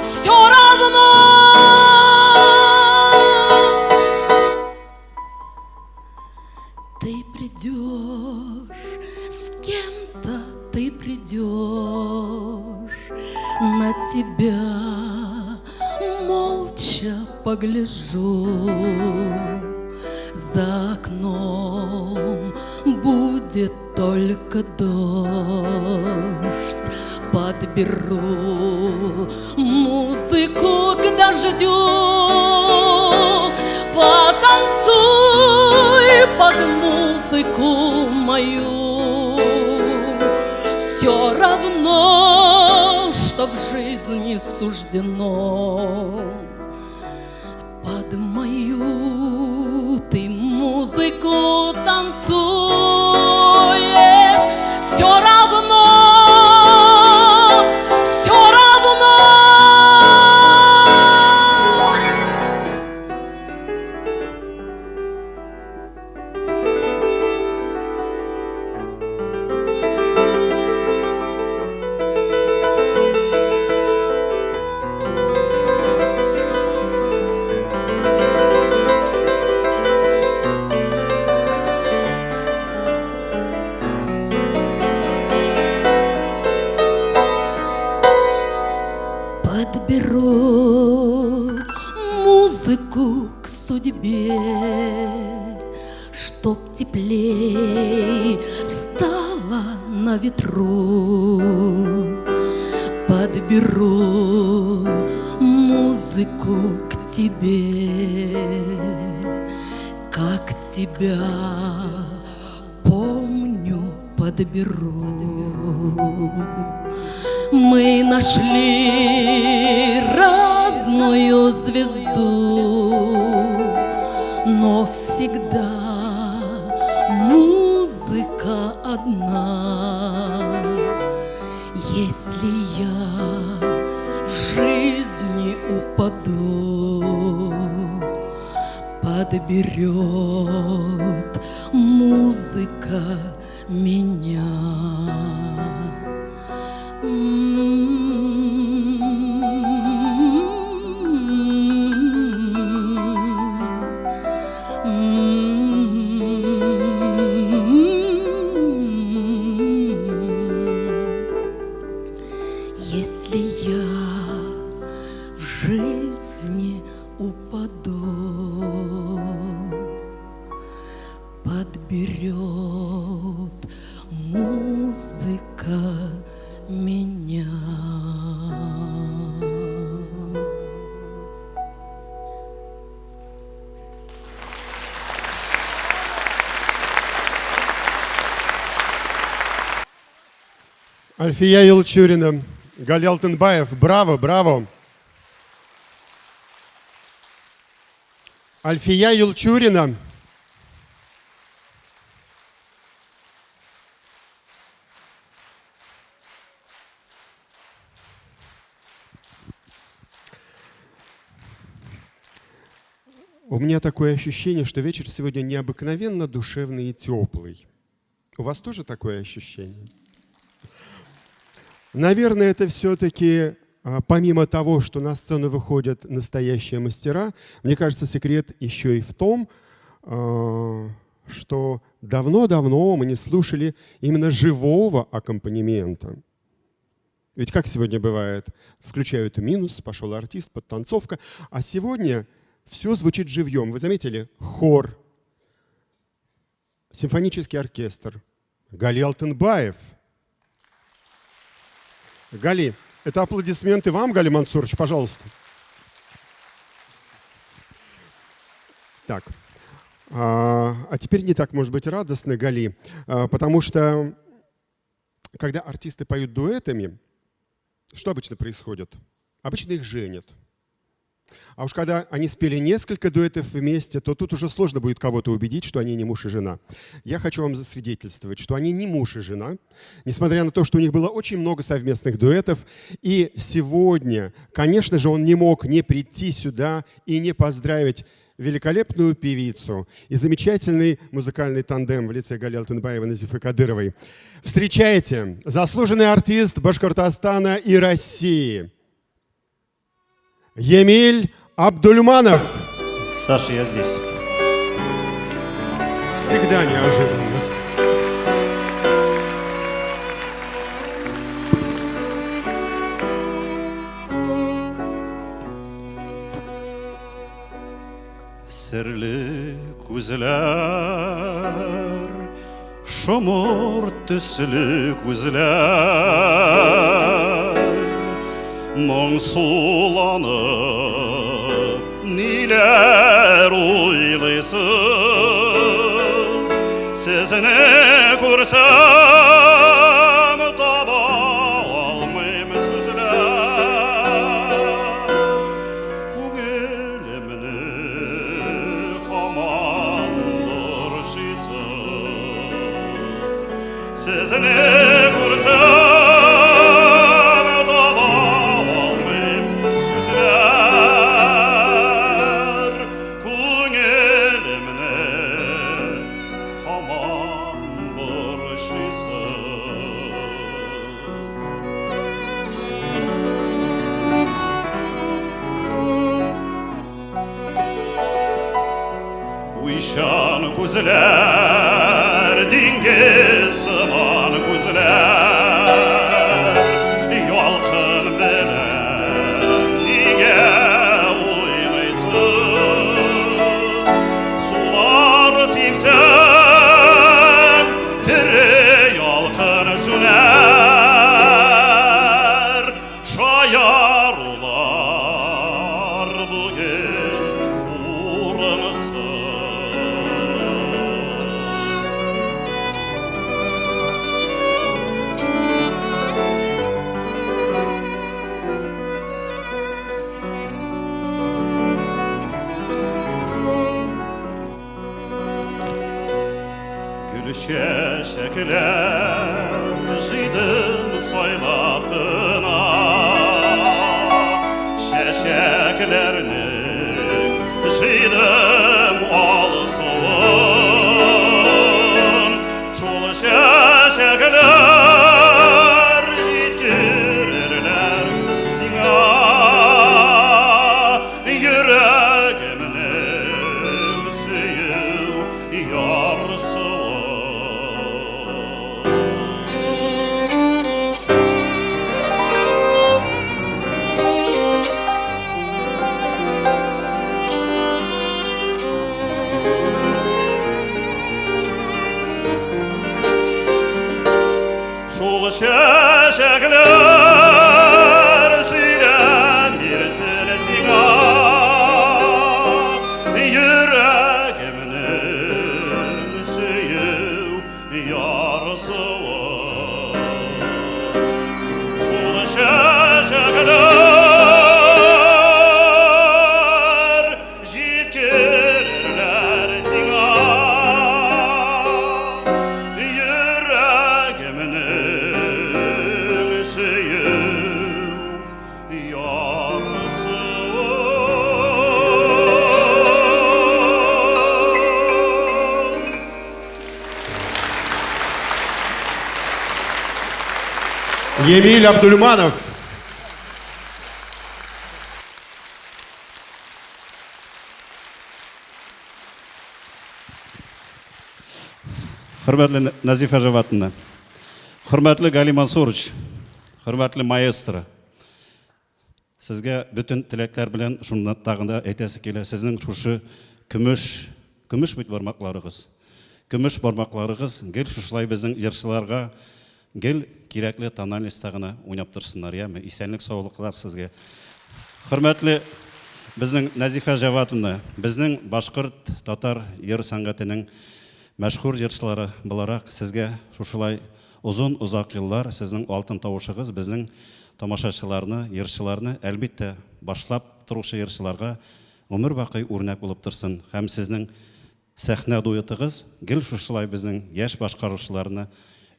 все равно. Ты придешь, с кем-то ты придешь, на тебя молча погляжу. За окном будет только дождь. Подберу музыку к дождю, потанцуй под музыку мою. Все равно, что в жизни суждено. Под мою ты музыку танцуешь, все равно, все равно. Подберу музыку к судьбе, чтоб теплей стало на ветру. Подберу музыку к тебе, как тебя помню, подберу. Мы нашли разную звезду, но всегда музыка одна. Если я в жизни упаду, подберет музыка меня. Если я в жизни упаду, подберет музыка меня. Альфия Елчурина, Гали Алтынбаев, браво, браво. Альфия Елчурина. У меня такое ощущение, что вечер сегодня необыкновенно душевный и теплый. У вас тоже такое ощущение? Наверное, это все-таки, помимо того, что на сцену выходят настоящие мастера, мне кажется, секрет еще и в том, что давно-давно мы не слушали именно живого аккомпанемента. Ведь как сегодня бывает, включают минус, пошел артист, подтанцовка, а сегодня все звучит живьем. Вы заметили? Хор, симфонический оркестр, Гали Алтынбаев. Гали, это аплодисменты вам, Гали Мансурович, пожалуйста. Так, а теперь не так, может быть, радостно, Гали, потому что, когда артисты поют дуэтами, что обычно происходит? Обычно их женят. А уж когда они спели несколько дуэтов вместе, то тут уже сложно будет кого-то убедить, что они не муж и жена. Я хочу вам засвидетельствовать, что они не муж и жена, несмотря на то, что у них было очень много совместных дуэтов. И сегодня, конечно же, он не мог не прийти сюда и не поздравить великолепную певицу и замечательный музыкальный тандем в лице Гали Алтынбаева и Назифы Кадыровой. Встречайте, заслуженный артист Башкортостана и России Емиль Абдульманов. Саша, я здесь. Всегда неожиданно. Серле күҙләр, шоморт төҫлө күҙләр, моңсуланып ниләр уйлайһыҙ? Һеҙҙе күрһәм, таба алмайым һүҙләр, күңелемде һаман борсойһоҙ. Һеҙҙе күрһәм, таба алмайым һүҙләр, күңелемде һаман борсойһоҙ. Уйсан күҙләр, диңгеҙ һыман күҙләр, ялҡын менән нигә уйнайһыҙ? Сулар сипсәң, тере ялҡын сүнәр, шаярыулар бөгөн урынһыҙ. Гөл сәсәкләр йыйҙым һайлап ҡына, сәсәкләрҙең йыйҙым алһыуын, шул сәсәк Емиль Абдульманов. Хөрмәтле Назифа Жаватовна, хөрмәтле Гали Мансурович, хөрмәтле маэстро, сезгә бөтен теләкләр белән шунда тагын да әйтәсе килә, сезнең шушы көмеш, көмеш бит бармакларыгыз. Көмеш бармакларыгыз гел шушылай безнең җырчыларга гел кирәкле тональностьта гына уйнап торсыннар, яме? Исәнлек, саулыклар сезгә. Хөрмәтле безнең Назифа Жаватовна, безнең башкорт, татар йыр сәнгатенең мәшһүр җырчылары буларак сезгә шушылай озын озак еллар сезнең алтын тавышыгыз безнең тамашачыларны, җырчыларны, әлбиттә, башлап торучы җырчыларга гомер бакый үрнәк булып торсын һәм сезнең сәхнә дуэтыгыз гел шушылай безнең яшь башкаручыларны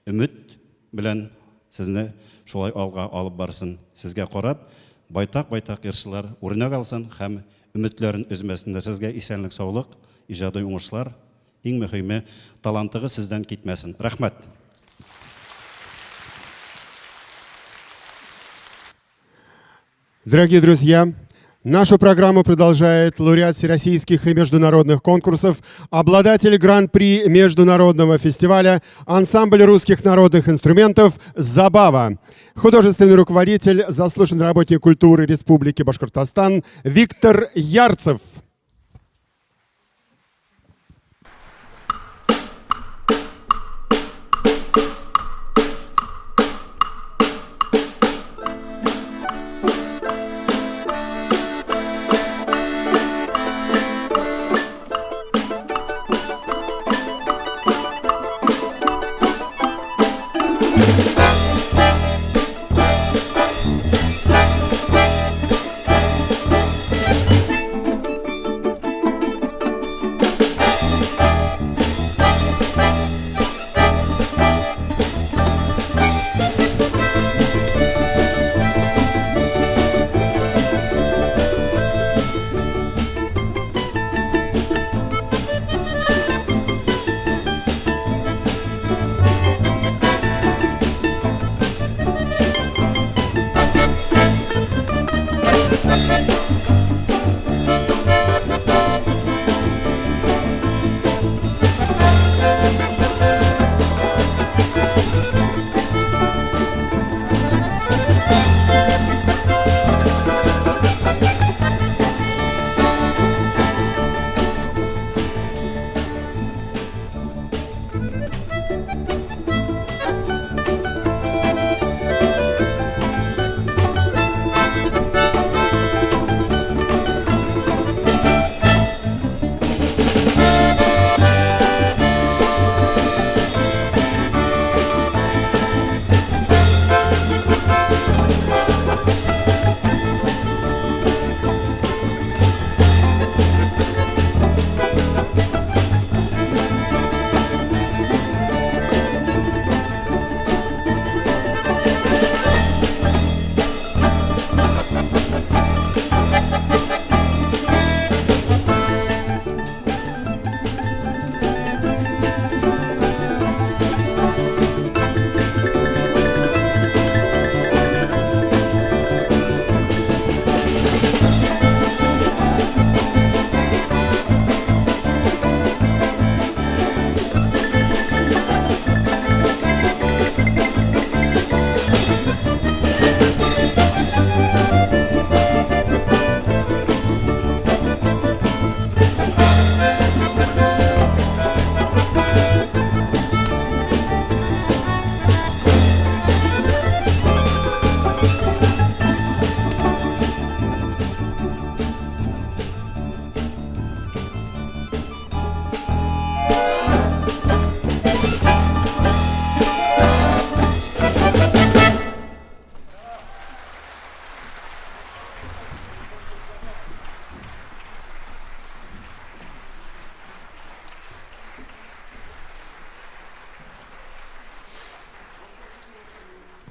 өмет белән сезне шулай алга алып барсын. Сезгә карап, байтак-байтак җырчылар үрнәк алсын һәм өметләрен өзмәсеннәр. Сезгә исәнлек, саулык, иҗади уңышлар, иң мөһиме, талантыгыз сездән китмәсен. Рәхмәт! Дорогие друзья, нашу программу продолжает лауреат всероссийских и международных конкурсов, обладатель Гран-при международного фестиваля, ансамбль русских народных инструментов «Забава», художественный руководитель, заслуженный работник культуры Республики Башкортостан Виктор Ярцев.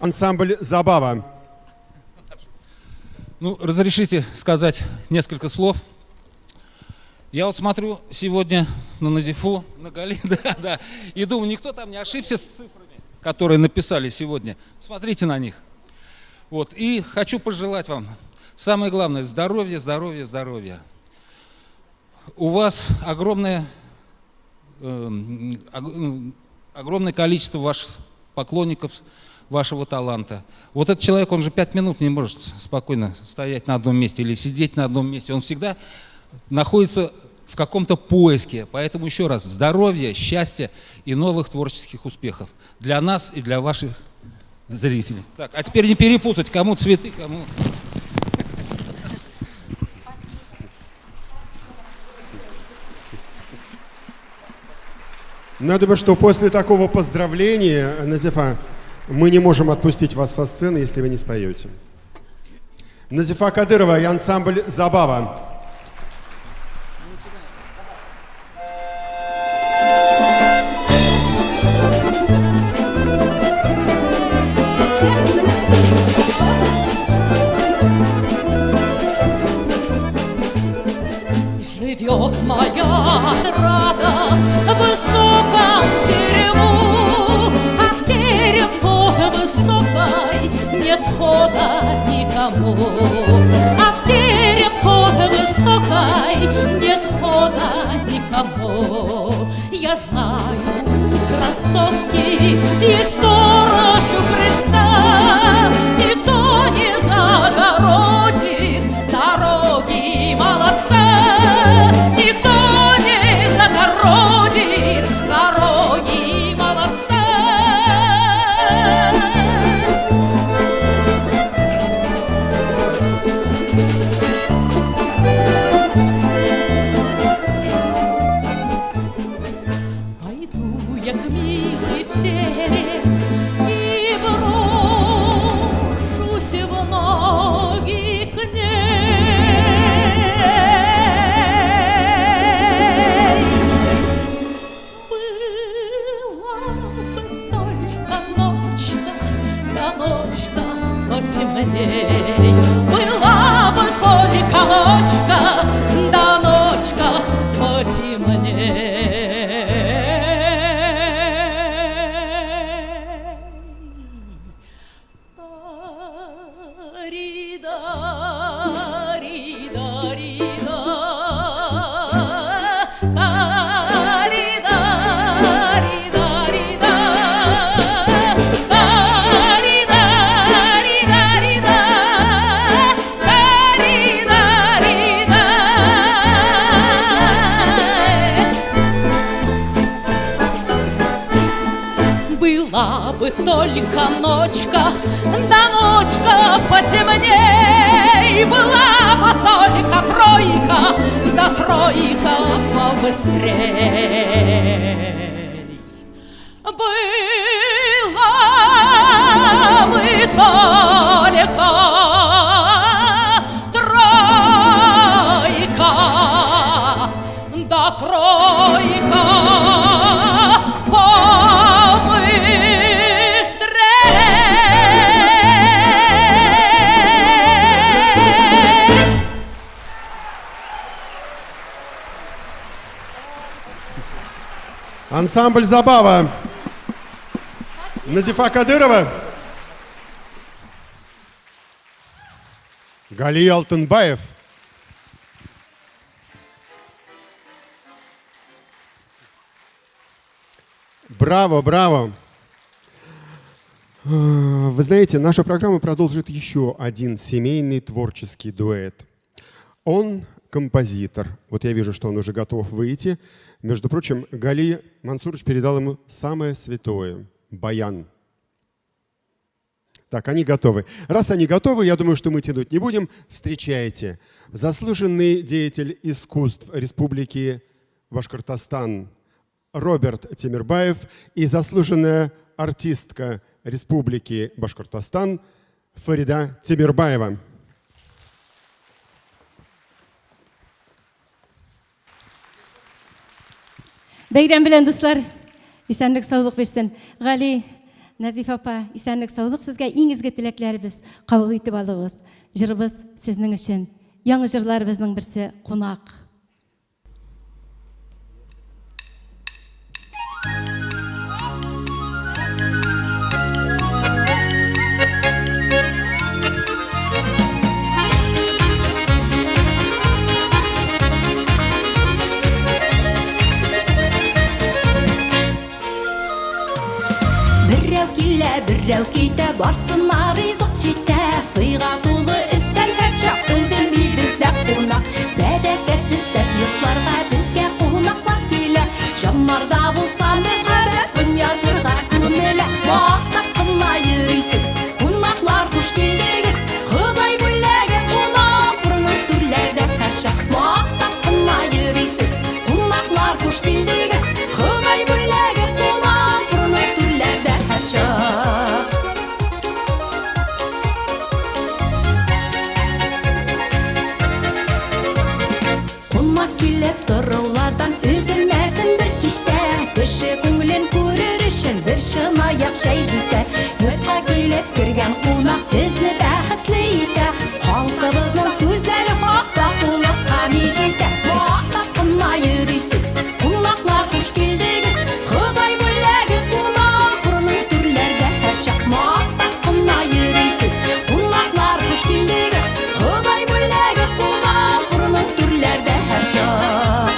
Ансамбль «Забава». Разрешите сказать несколько слов. Я смотрю сегодня на Назифу, на Гали, да, и думаю, никто там не ошибся с цифрами, которые написали сегодня. Смотрите на них. Вот. И хочу пожелать вам самое главное – здоровья, здоровья, здоровья. У вас огромное, огромное количество ваших поклонников, вашего таланта. Вот этот человек, он же 5 минут не может спокойно стоять на одном месте или сидеть на одном месте. Он всегда находится в каком-то поиске. Поэтому еще раз, здоровья, счастья и новых творческих успехов для нас и для ваших зрителей. Так, а теперь не перепутать, кому цветы, кому... Ну, я думаю, что после такого поздравления, Назифа, мы не можем отпустить вас со сцены, если вы не споете. Назифа Кадырова и ансамбль «Забава». Живет моя отрада в высоком терему, а в терем тот высокой нет хода никому. А в терем тот высокой нет хода никому. Я знаю, красотки, есть сторож у крыльца, никто не загородит дороги молодца. Никто не загородит дороги молодца. Пойду я к милой в терем и брошусь в ноги к ней. Была бы только ночка, да ночка потемней. Была бы только ночка, да ночка потемней. Та-ри-да, ри-да, ри-да, та-ри-да, ри-да, ри-да, та-ри-да, ри-да, ри-да, та-ри-да, ри-да. Была бы только ночка, да ночка потемней, была бы только тройка, да тройка побыстрей. Была бы только тройка, да тройка побыстрей. Ансамбль «Забава». Назифа Кадырова. Гали Алтынбаев. Браво, браво. Вы знаете, нашу программу продолжит еще один семейный творческий дуэт. Он композитор. Вот я вижу, что он уже готов выйти. Между прочим, Гали Мансурович передал ему самое святое – баян. Так, они готовы. Раз они готовы, я думаю, что мы тянуть не будем. Встречайте. Заслуженный деятель искусств Республики Башкортостан Роберт Тимербаев и заслуженная артистка Республики Башкортостан Фарида Тимербаева. Бәйрәм белән, дуслар! Исәнлек, саулык бирсен. Гали, Назиф апа, исәнлек, саулык сезгә, иң изге теләкләребез кабул итеп алыгыз. Җырыбыз сезнең өчен. Яңа җырларыбызның берсе «Кунак». Берәү китә, барсына ризык җитә. Сыйга тулы өстәл һәрчак өзелми бездә кунак. Бәрәкәт өстәп йортларга безгә кунаклар килә. Җаннарда булса мәхәббәт, дөнья җырга күмелә. Мактап кына йөрисез, кунаклар, хуш килдегез. Ходай бүләге кунак, урыны түрләрдә һәрчак. Мактап кына йөрисез, кунаклар, хуш килдегез. Ходай бүләге кунак, урыны түрләрдә һәрчак. Кунак килеп торулардан өзелмәсен бер киштә. Кеше күңелен күрер өчен бер чынаяк чәй җитә. Йортка килеп кергән кунак безне бәхетле итә. Халкыбызның сүзләре хак, татулыкка ни җитә. Мактап кына йөрисез, кунаклар, хуш килдегез. Ходай бүләге кунак, урыны түрләрдә һәрчак. Мактап кына йөрисез, кунаклар, хуш килдегез. Ходай бүләге кунак, урыны түрләрдә һәрчак.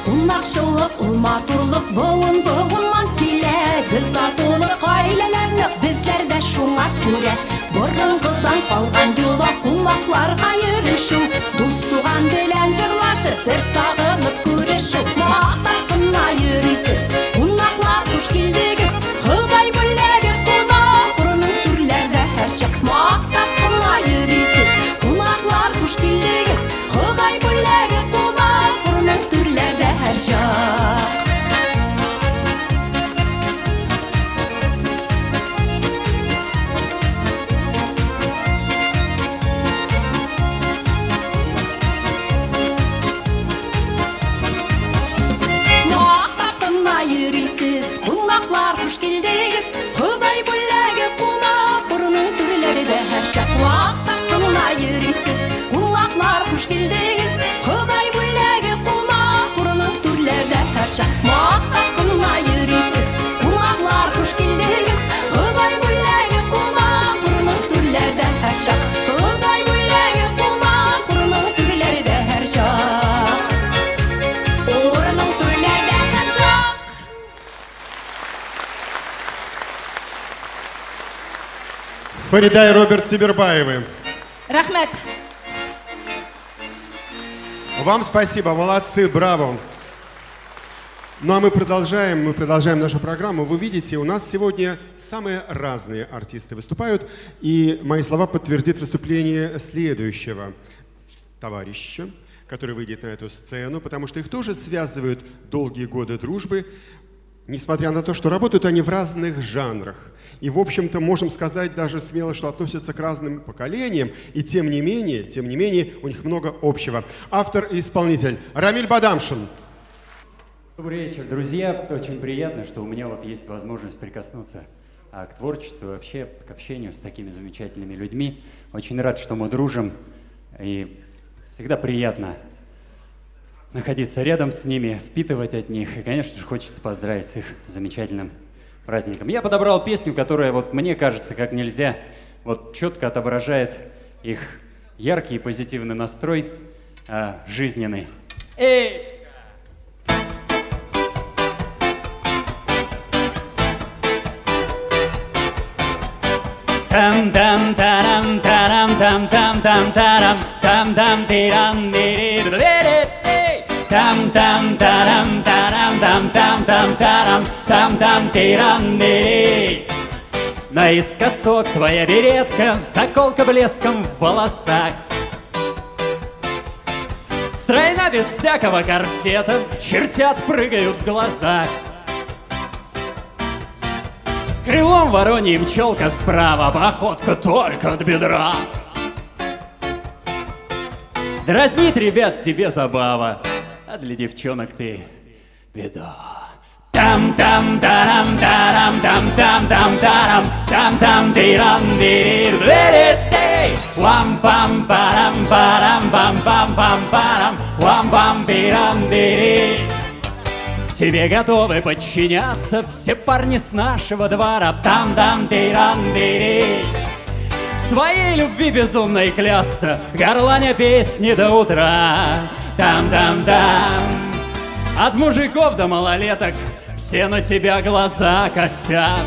Кунакчыллык ул матурлык, буын буыннан килә. Гел татулык, гаиләләр нык безләрдә шуңа күрә. Борынгыдан калган йола кунакларга йөрешү. Дус туган белән җырлашып, бер сагынып күрешү. Мактап кына йөрисез, кунаклар, хуш килдегез. Ходай бүләге кунак, урыны түрләрдә һәрчак. Мактап кына йөрисез, кунаклар, хуш килдегез. Ходай бүләге кунак, урыны түрләрдә һәрчак. Мактап кына йөрисез, кунаклар, хуш килдегез. Ходай бүләге кунак, урыны түрләрдә һәрчак. Мактап кына йөрисез, кунаклар, хуш килдегез. Ходай бүләге кунак, урыны түрләрдә һәрчак. Мактап кына йөрисез, кунаклар, хуш килдегез. Ходай бүләге кунак, урыны түрләрдә һәрчак. Ходай бүләге кунак, урыны түрләрдә һәрчак. Урының түрләрдә һәрчак. Фарида и Роберт Тимербаевы. Рәхмәт. Вам спасибо, молодцы, браво. Ну а мы продолжаем нашу программу. Вы видите, у нас сегодня самые разные артисты выступают. И мои слова подтвердит выступление следующего товарища, который выйдет на эту сцену, потому что их тоже связывают долгие годы дружбы, несмотря на то, что работают они в разных жанрах. И, в общем-то, можем сказать даже смело, что относятся к разным поколениям, и тем не менее, у них много общего. Автор и исполнитель Рамиль Бадамшин. Добрый вечер, друзья. Очень приятно, что у меня вот есть возможность прикоснуться к творчеству, вообще к общению с такими замечательными людьми. Очень рад, что мы дружим, и всегда приятно находиться рядом с ними, впитывать от них. И, конечно же, хочется поздравить с их замечательным праздником. Я подобрал песню, которая, вот, мне кажется, как нельзя, вот четко отображает их яркий и позитивный настрой, жизненный. Эй! Там там тарам тарам там там там тарам там там тирам дири там там тарам тарам там там там тарам там там тирам дири. Наискосок твоя беретка, заколка блеском в волосах. Стройна без всякого корсета, чертят прыгают в глазах. Крылом вороньим челка справа, походка только от бедра. Дразнит ребят тебе забава, а для девчонок ты беда. Там там тарам тарам там там там тарам там там тирам дири вам пам парам парам пам пам пам парам вам пам пирам дири. Тебе готовы подчиняться все парни с нашего двора. Там-там, тиран, дири. В своей любви безумной клясться, горланя песни до утра. Там-там-там. От мужиков до малолеток все на тебя глаза косят.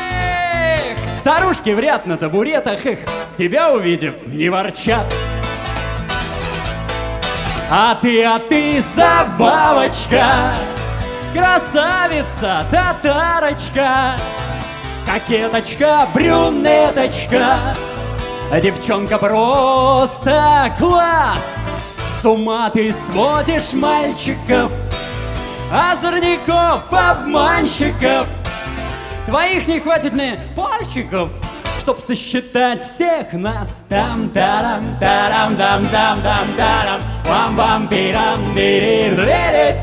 Эх, старушки в ряд на табуретах их, тебя увидев, не ворчат. А ты, забавочка, красавица, татарочка, кокеточка, брюнеточка, девчонка просто класс. С ума ты сводишь мальчиков, озорников, обманщиков. Твоих не хватит мне пальчиков, чтоб сосчитать всех нас. Там тарам тарам дам дам дам тарам, вам вам пирам дири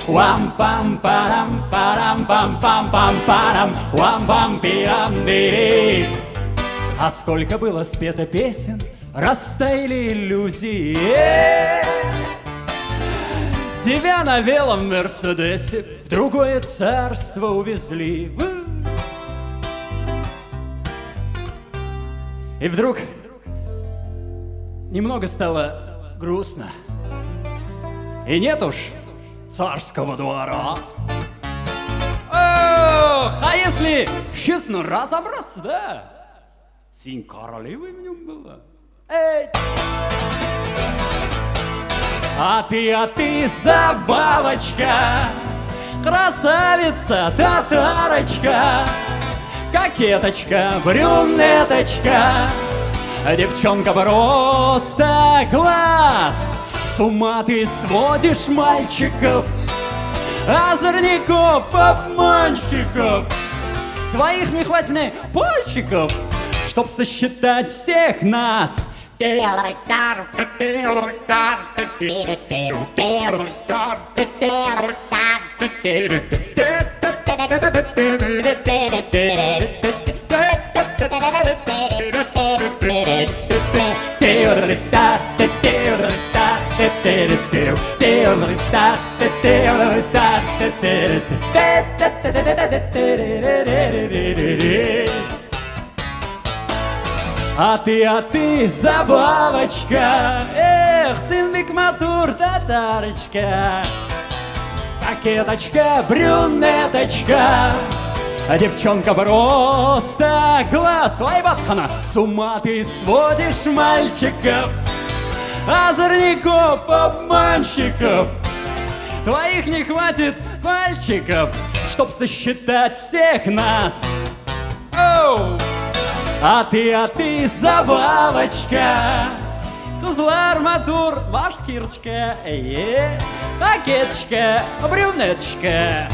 вам пам парам парам пам пам пам парам, вам пам пирам дири. А сколько было спето песен, растаяли иллюзии. Тебя на белом Мерседесе в другое царство увезли. И вдруг немного стало грустно. И нет уж царского двора. Ох, а если честно разобраться, да, синь королевой в нем была. Эй! А ты, забавочка, красавица, татарочка, кокеточка, брюнеточка, девчонка просто класс. С ума ты сводишь мальчиков, озорников, обманщиков. Твоих не хватит мне пальчиков, чтоб сосчитать всех нас. А ты, забавочка, эх, сын матур, татарочка, кокеточка, брюнеточка, девчонка просто класс. Лайбаткана, с ума ты сводишь мальчиков, озорников, обманщиков. Твоих не хватит пальчиков, чтоб сосчитать всех нас. Оу! А ты, забавочка, кызлар матур, башкирочка, кокеточка, брюнеточка,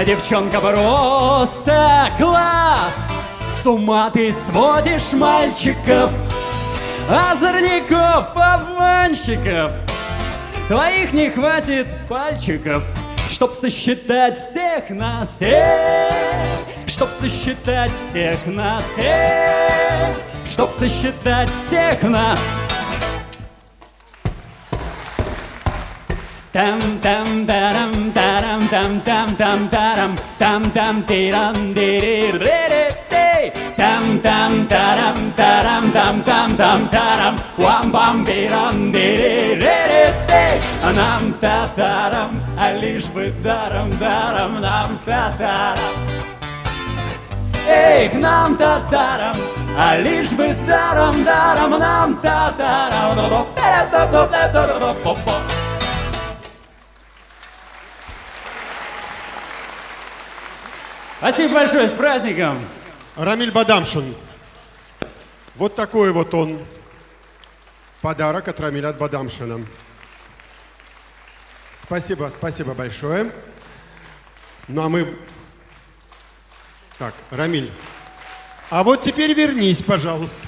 девчонка просто класс. С ума ты сводишь мальчиков, озорников, обманщиков. Твоих не хватит пальчиков, чтоб сосчитать всех нас. Чтоб сосчитать всех нас, чтоб сосчитать всех нас. Там там тарам тарам там там там тарам там там тирам дири там там тарам тарам там там там тарам вам пам пирам дири нам татарам, а лишь бы даром даром нам татарам. Эх, нам татарам, а лишь бы даром, даром нам татарам. Спасибо большое, с праздником! Рамиль Бадамшин. Вот такой вот он подарок от Рамиля Бадамшина. Спасибо, спасибо большое. Ну а мы... Так, Рамиль, а вот теперь вернись, пожалуйста.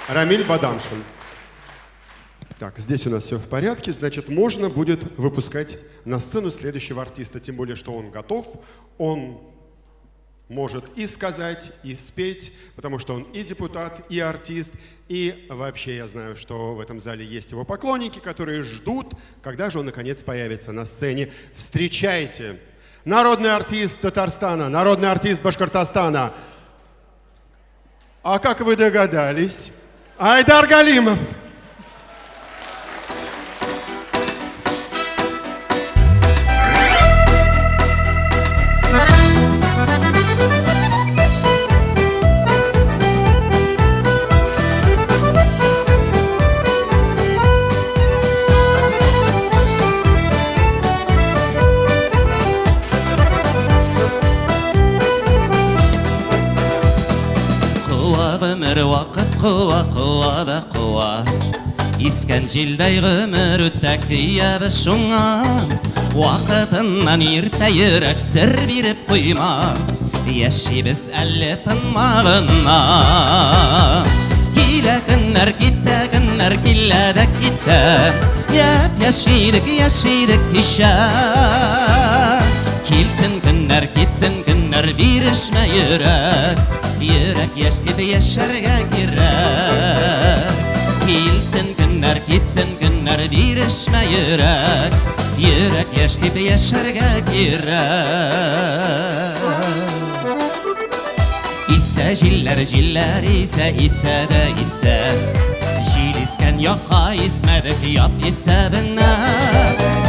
Рамиль Бадамшин. Так, здесь у нас все в порядке, значит, можно будет выпускать на сцену следующего артиста, тем более, что он готов, он может и сказать, и спеть, потому что он и депутат, и артист, и вообще я знаю, что в этом зале есть его поклонники, которые ждут, когда же он наконец появится на сцене. Встречайте! Народный артист Татарстана, народный артист Башкортостана. А как вы догадались, Айдар Галимов! Куа гомер, вакыт куа, куа да куа. Искән җилдәй гомер үтә, көябез шуңа. Вакытыннан иртә йөрәк сер биреп куйма. Яшибез әле тынма гына. Килә көннәр, китә көннәр, килә дә китә. Япь-яшь идек, яшь идек кичә. Килсен көннәр, китсен көннәр, бирешмә йөрәк. Йөрәк яшь дип яшәргә кирәк. Килсен көннәр, китсен көннәр, бирешмә йөрәк. Йөрәк яшь дип яшәргә кирәк. Исә җилләр, җилләр исә, исә дә исә. Җил искән якка исмәдек ят исәбенә.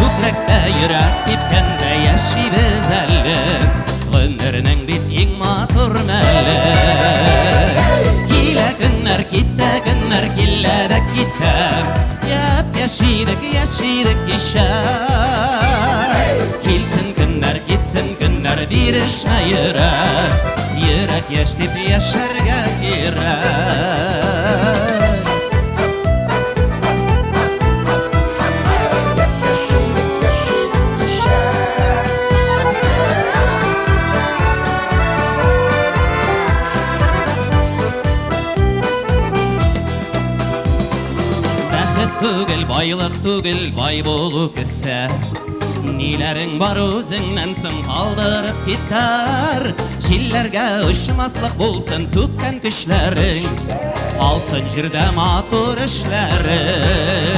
Күкрәктә йөрәк типкәндә яшибез әле. Гомернең бит иң матур мәле. Килә көннәр, китә көннәр, килә дә китә. Япь-яшь идек, яшь идек кичә. Килсен көннәр, китсен көннәр, бирешмә йөрәк. Йөрәк яшь дип яшәргә кирәк. Бәхет түгел, байлык түгел, бай булу кесә. Ниләрең бар үзеңнән соң калдырып китәр. Җилләргә очмаслык булсын түккән көчләрең. Алсын җирдә матур эшләрең.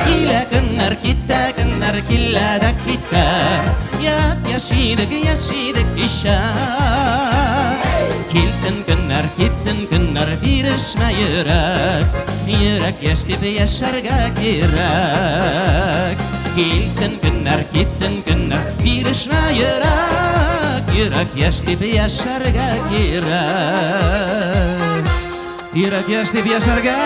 Килә көннәр, китә көннәр, килә дә китә. Япь-яшь идек, яшь идек кичә. Килсен көннәр, китсен көннәр, бирешмә йөрәк. Йөрәк яшь дип яшәргә кирәк. Килсен көннәр, китсен көннәр, бирешмә йөрәк. Йөрәк яшь дип яшәргә кирәк. Йөрәк яшь дип яшәргә.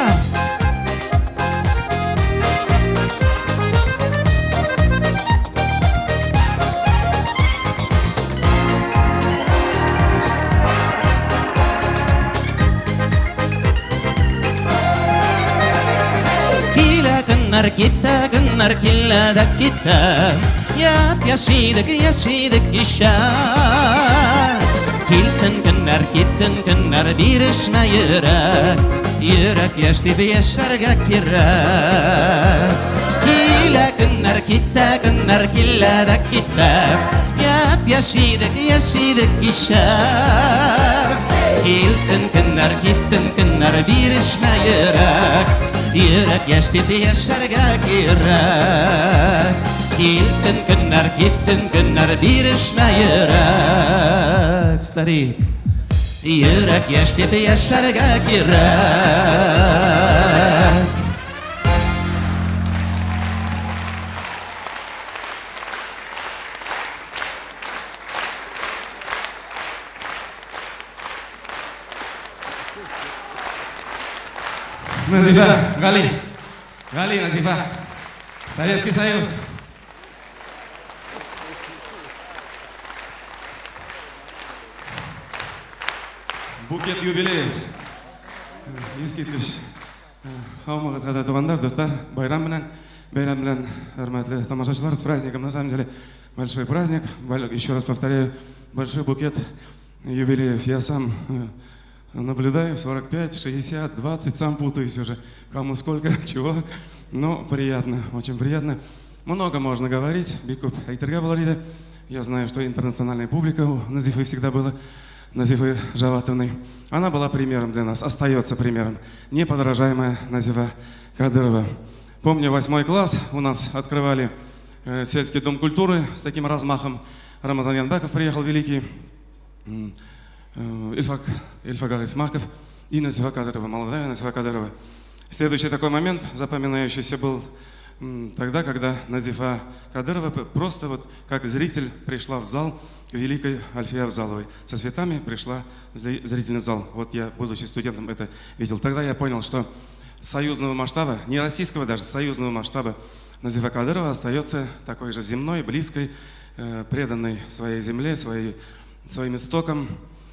Килә көннәр, китә көннәр, килә дә китә. Япь-яшь идек, яшь идек кичә. Килсен көннәр, китсен көннәр, бирешмә йөрәк. Йөрәк яшь дип яшәргә кирәк. Килә көннәр, китә көннәр, килә дә китә. Япь-яшь идек, яшь идек кичә. Килсен көннәр, китсен көннәр, бирешмә йөрәк. Йөрәк яшь дип яшәргә кирәк. Килсен көннәр, китсен көннәр, бирешмә йөрәк. Старик. Йөрәк яшь дип яшәргә кирәк. Назифа, Гали. Гали, Назифа. Советский Союз. Букет юбилеев. Искиткеч. Һаумыгыз, кадерле туганнар, дуслар, байрам белән, бәйрәм белән, хөрмәтле тамашачылар, с праздником, на самом деле, большой праздник. Еще раз повторяю, большой букет юбилеев. Я сам наблюдаю, 45, 60, 20, сам путаюсь уже, кому сколько, чего. Но приятно, очень приятно. Много можно говорить, бик күп әйтергә булыр иде. Я знаю, что интернациональная публика у Назифы всегда была, Назифы Жаватовны. Она была примером для нас, остается примером. Неподражаемая Назифа Кадырова. Помню, 8 класс у нас открывали сельский дом культуры с таким размахом. Рамазан Янбеков приехал великий, Ильфак Исмаков и Назифа Кадырова, молодая Назифа Кадырова. Следующий такой момент, запоминающийся, был тогда, когда Назифа Кадырова просто вот как зритель пришла в зал к великой Альфии Авзаловой. Со цветами пришла в зрительный зал. Вот я, будучи студентом, это видел. Тогда я понял, что союзного масштаба, не российского даже, союзного масштаба Назифа Кадырова остается такой же земной, близкой, преданной своей земле, своим истокам.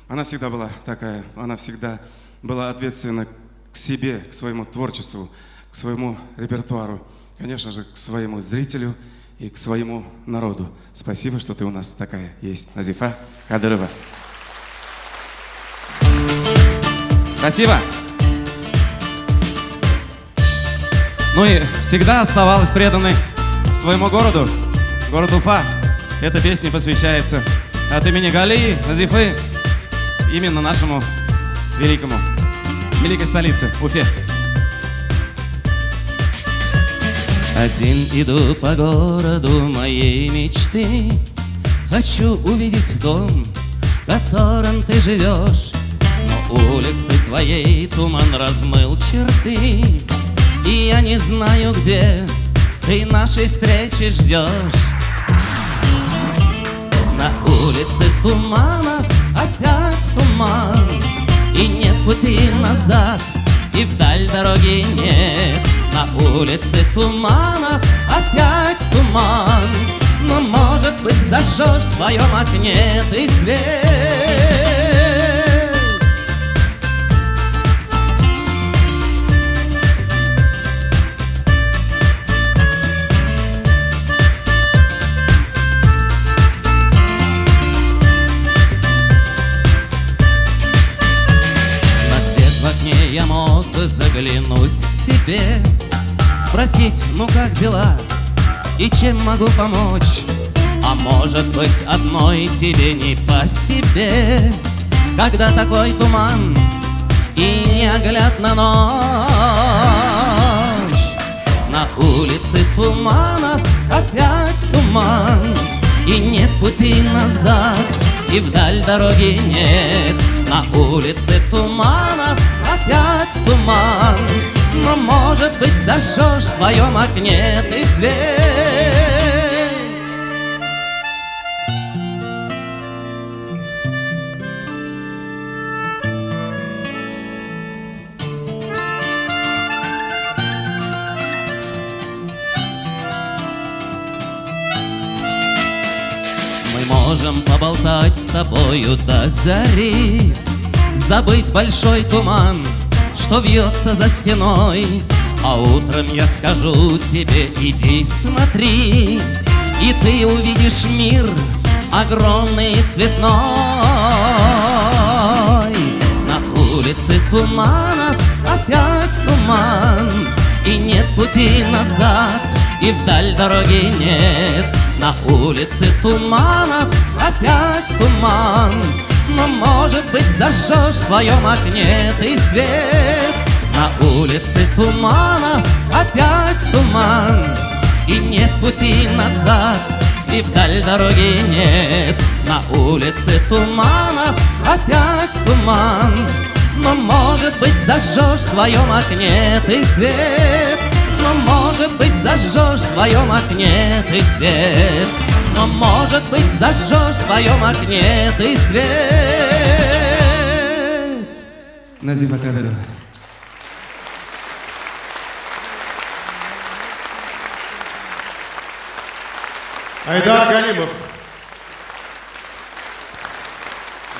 Она всегда была такая, она всегда была ответственна к себе, к своему творчеству, к своему репертуару, конечно же, к своему зрителю и к своему народу. Спасибо, что ты у нас такая есть, Назифа Кадырова. Спасибо. Ну и всегда оставалась преданной своему городу, городу Уфа. Эта песня посвящается от имени Галии, Назифы, именно нашему великому, великой столице, Уфе. Один иду по городу моей мечты. Хочу увидеть дом, в котором ты живешь. Но улицы твоей туман размыл черты. И я не знаю, где ты нашей встречи ждешь. На улице туманов опять туман. И нет пути назад, и вдаль дороги нет. На улице туманов опять туман. Но, может быть, зажжешь в своем окне ты свет. На свет в окне я мог бы заглянуть к тебе, спросить, ну как дела и чем могу помочь. А может быть, одной тебе не по себе, когда такой туман и неоглядна ночь. На улице туманов опять туман, и нет пути назад, и вдаль дороги нет. На улице туманов опять туман, но, может быть, зажжешь в своем окне ты свет. Мы можем поболтать с тобою до зари, забыть большой туман, что вьется за стеной. А утром я скажу тебе: иди смотри, и ты увидишь мир огромный и цветной. На улице туманов опять туман, и нет пути назад, и вдаль дороги нет. На улице туманов опять туман, но, может быть, зажжешь в своем окне ты свет. На улице туманов опять туман, и нет пути назад, и вдаль дороги нет. На улице туманов опять туман, но, может быть, зажжешь в своем окне ты свет. Но, может быть, зажжешь в своем окне ты свет. Но, может быть, зажжешь в своем окне ты свет. Назифа Кадырова. Айдар Галимов.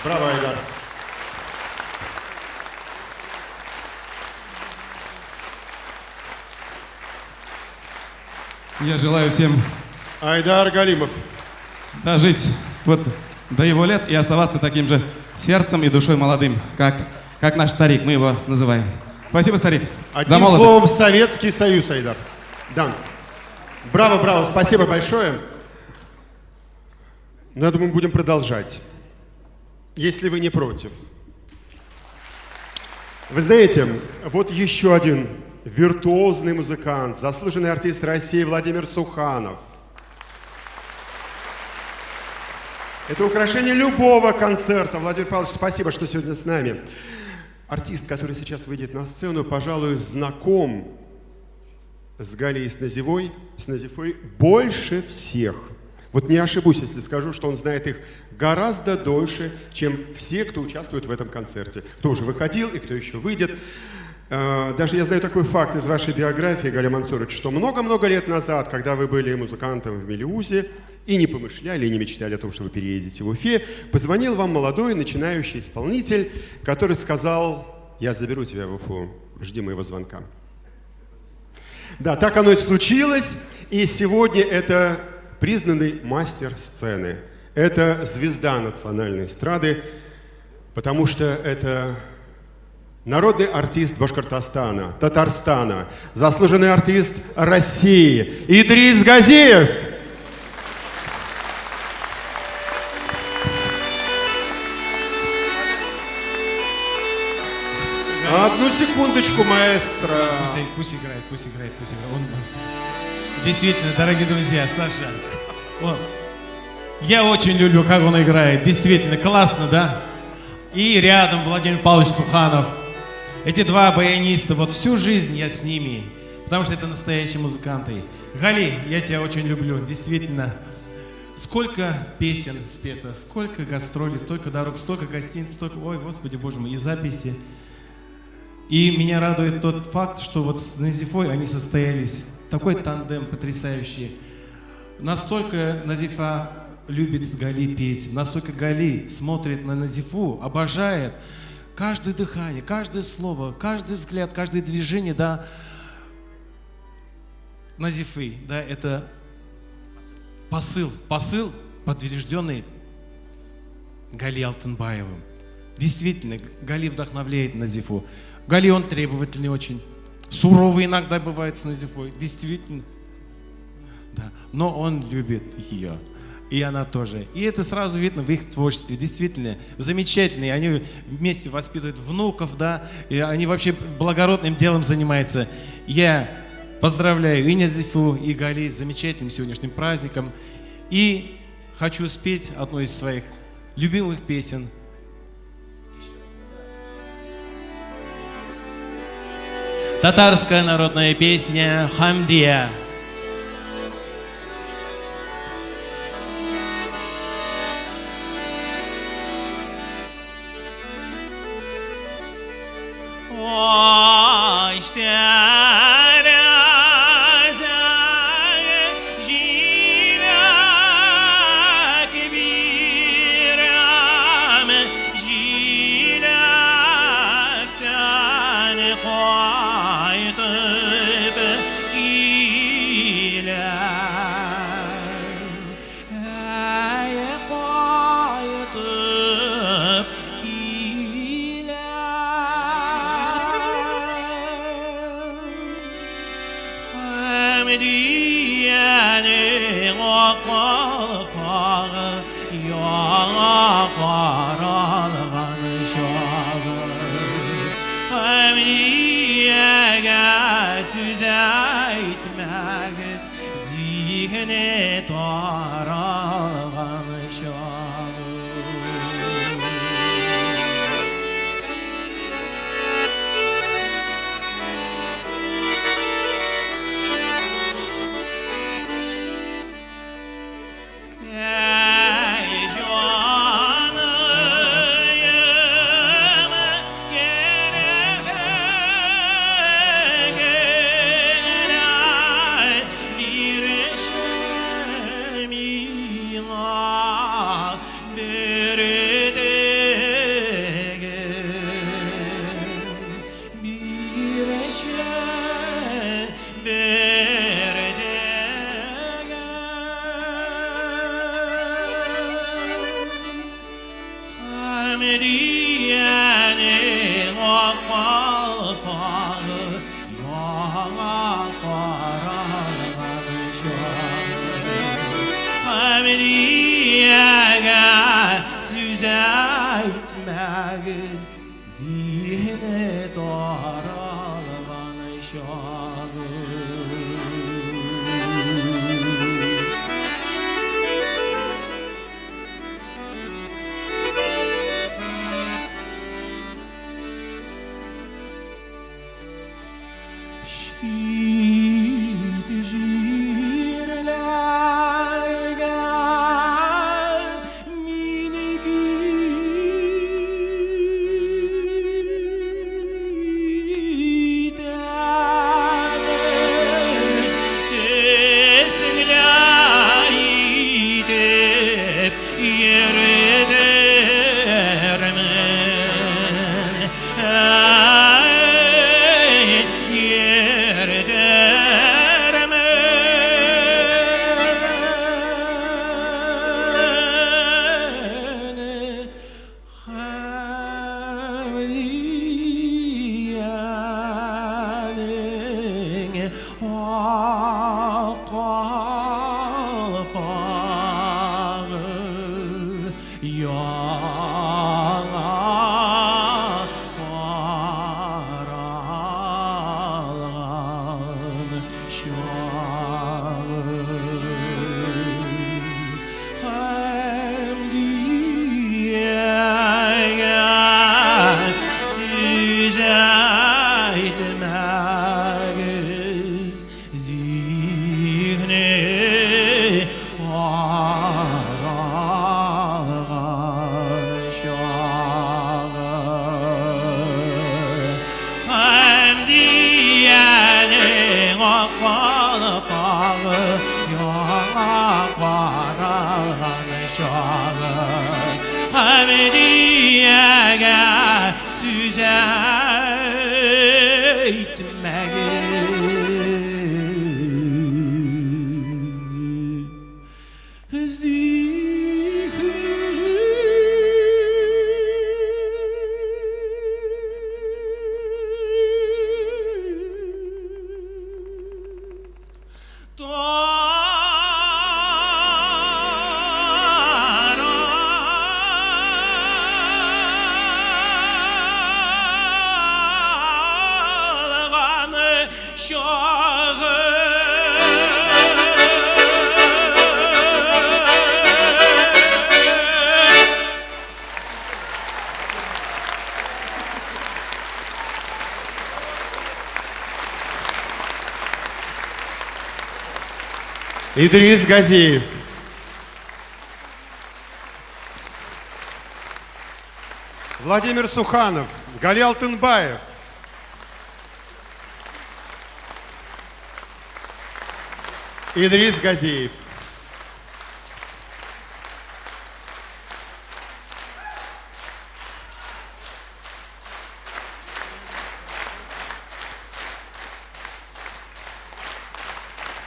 Браво, Айдар. Я желаю всем Айдар Галимов дожить вот до его лет и оставаться таким же сердцем и душой молодым, как наш старик, мы его называем. Спасибо, старик, за Одним молодость. словом, Советский Союз, Айдар. Да. Браво, браво, спасибо большое. Но я думаю, мы будем продолжать, если вы не против. Вы знаете, вот еще один виртуозный музыкант, заслуженный артист России Владимир Суханов. Это украшение любого концерта. Владимир Павлович, спасибо, что сегодня с нами. Артист, который сейчас выйдет на сцену, пожалуй, знаком с Галей и с Назифой больше всех. Вот не ошибусь, если скажу, что он знает их гораздо дольше, чем все, кто участвует в этом концерте. Кто уже выходил и кто еще выйдет. Даже я знаю такой факт из вашей биографии, Гали Мансурович, что много-много лет назад, когда вы были музыкантом в Мелеузе и не помышляли, и не мечтали о том, что вы переедете в Уфе, позвонил вам молодой начинающий исполнитель, который сказал: «Я заберу тебя в Уфу, жди моего звонка». Да, так оно и случилось, и сегодня это признанный мастер сцены, это звезда национальной эстрады, потому что это народный артист Башкортостана, Татарстана, заслуженный артист России Идрис Газиев. Одну секундочку, маэстро. Пусть играет, пусть играет, пусть играет. Он... Действительно, дорогие друзья, Саша, он... я очень люблю, как он играет. Действительно, классно, да? И рядом Владимир Павлович Суханов. Эти два баяниста, вот всю жизнь я с ними, потому что это настоящие музыканты. Гали, я тебя очень люблю, действительно. Сколько песен спето, сколько гастролей, столько дорог, столько гостиниц, столько... Ой, Господи, Боже мой, и записи. И меня радует тот факт, что вот с Назифой они состоялись. Такой тандем потрясающий. Настолько Назифа любит с Гали петь, настолько Гали смотрит на Назифу, обожает. Каждое дыхание, каждое слово, каждый взгляд, каждое движение, да, Назифы, да, это посыл, посыл, подтвержденный Гали Алтынбаевым. Действительно, Гали вдохновляет Назифу. Гали, он требовательный очень, суровый иногда бывает с Назифой, действительно. Да, но он любит ее. И она тоже. И это сразу видно в их творчестве. Действительно, замечательные. Они вместе воспитывают внуков, да, и они вообще благородным делом занимаются. Я поздравляю и Назифу, и Гали с замечательным сегодняшним праздником. И хочу спеть одну из своих любимых песен. Татарская народная песня «Хамдия». Зихне таралган чагы. Чит җирләргә мине китәр төсле итеп йөртермен, ай, йөртермен. Хәмдиянең ак калфагы яңа каралган чагы. Хәмдиягә сүз әйтмәгез, зиһне каралган чагы. Хәмдиянең ак калфагы яңа каралган чагы. Хәмдиягә сүз әйтмәгез. Таралган чагы. Идрис Газиев. Владимир Суханов, Гали Алтынбаев. Идрис Газиев.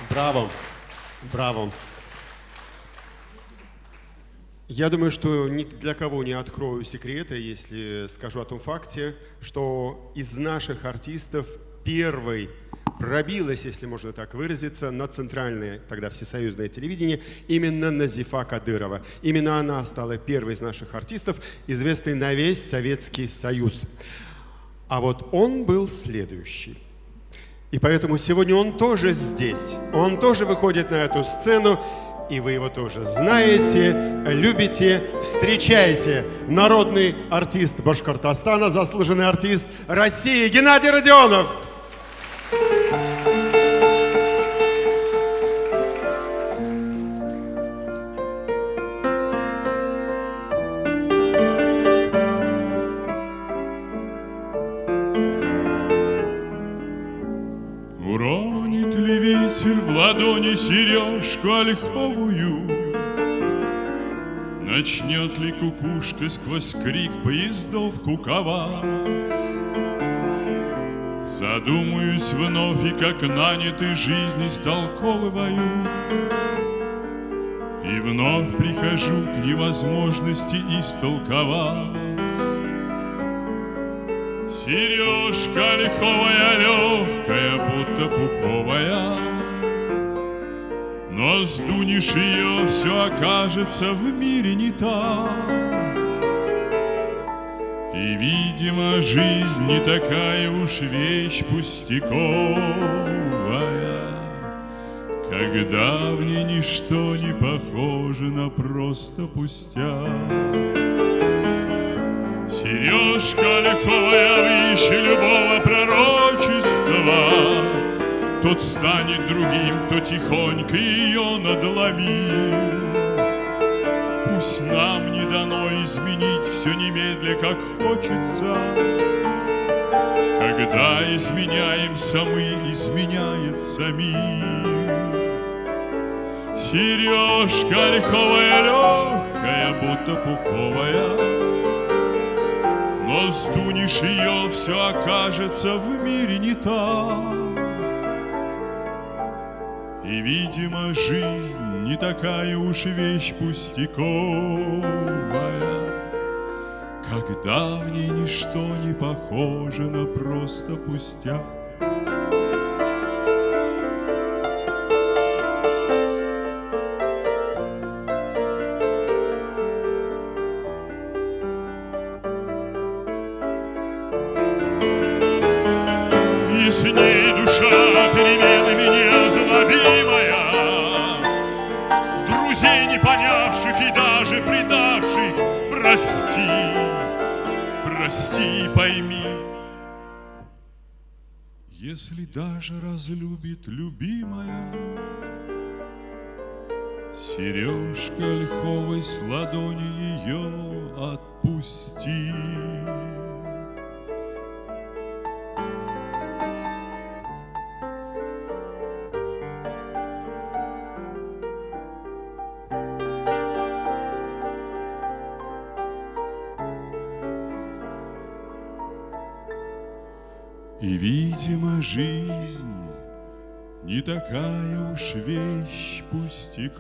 Браво! Браво! Я думаю, что ни для кого не открою секрета, если скажу о том факте, что из наших артистов первой пробилась, если можно так выразиться, на центральное, тогда всесоюзное телевидение, именно Назифа Кадырова. Именно она стала первой из наших артистов, известной на весь Советский Союз. А вот он был следующий. И поэтому сегодня он тоже здесь. Он тоже выходит на эту сцену, и вы его тоже знаете, любите, встречайте. Народный артист Башкортостана, заслуженный артист России Геннадий Родионов. Уронит ли ветер в ладони сережку ольховую? Начнет ли кукушка сквозь крик поездов куковать? Задумаюсь вновь и как нанятый жизнь истолковываю. И вновь прихожу к невозможности истолковать. Сережка ольховая, легкая, будто пуховая, но сдунешь ее, все окажется в мире не так. И, видимо, жизнь не такая уж вещь пустяковая, когда в ней ничто не похоже на просто пустяк. Сережка ольховая выше любого пророчества, тот станет другим, кто тихонько ее надломил. Пусть нам не дано изменить все немедля, как хочется. Когда изменяемся мы, изменяется мир. Сережка ольховая легкая, будто пуховая, но сдунешь ее, все окажется в мире не так. И, видимо, жизнь не такая уж вещь пустяковая, когда в ней ничто не похоже на просто пустяк. И с ней душа переменами незлобимая, друзей не понявших и даже предавших, прости, прости, пойми. Если даже разлюбит любимая, сережка ольховой с ладони ее отпусти. И, видимо, жизнь не такая уж вещь пустяковая,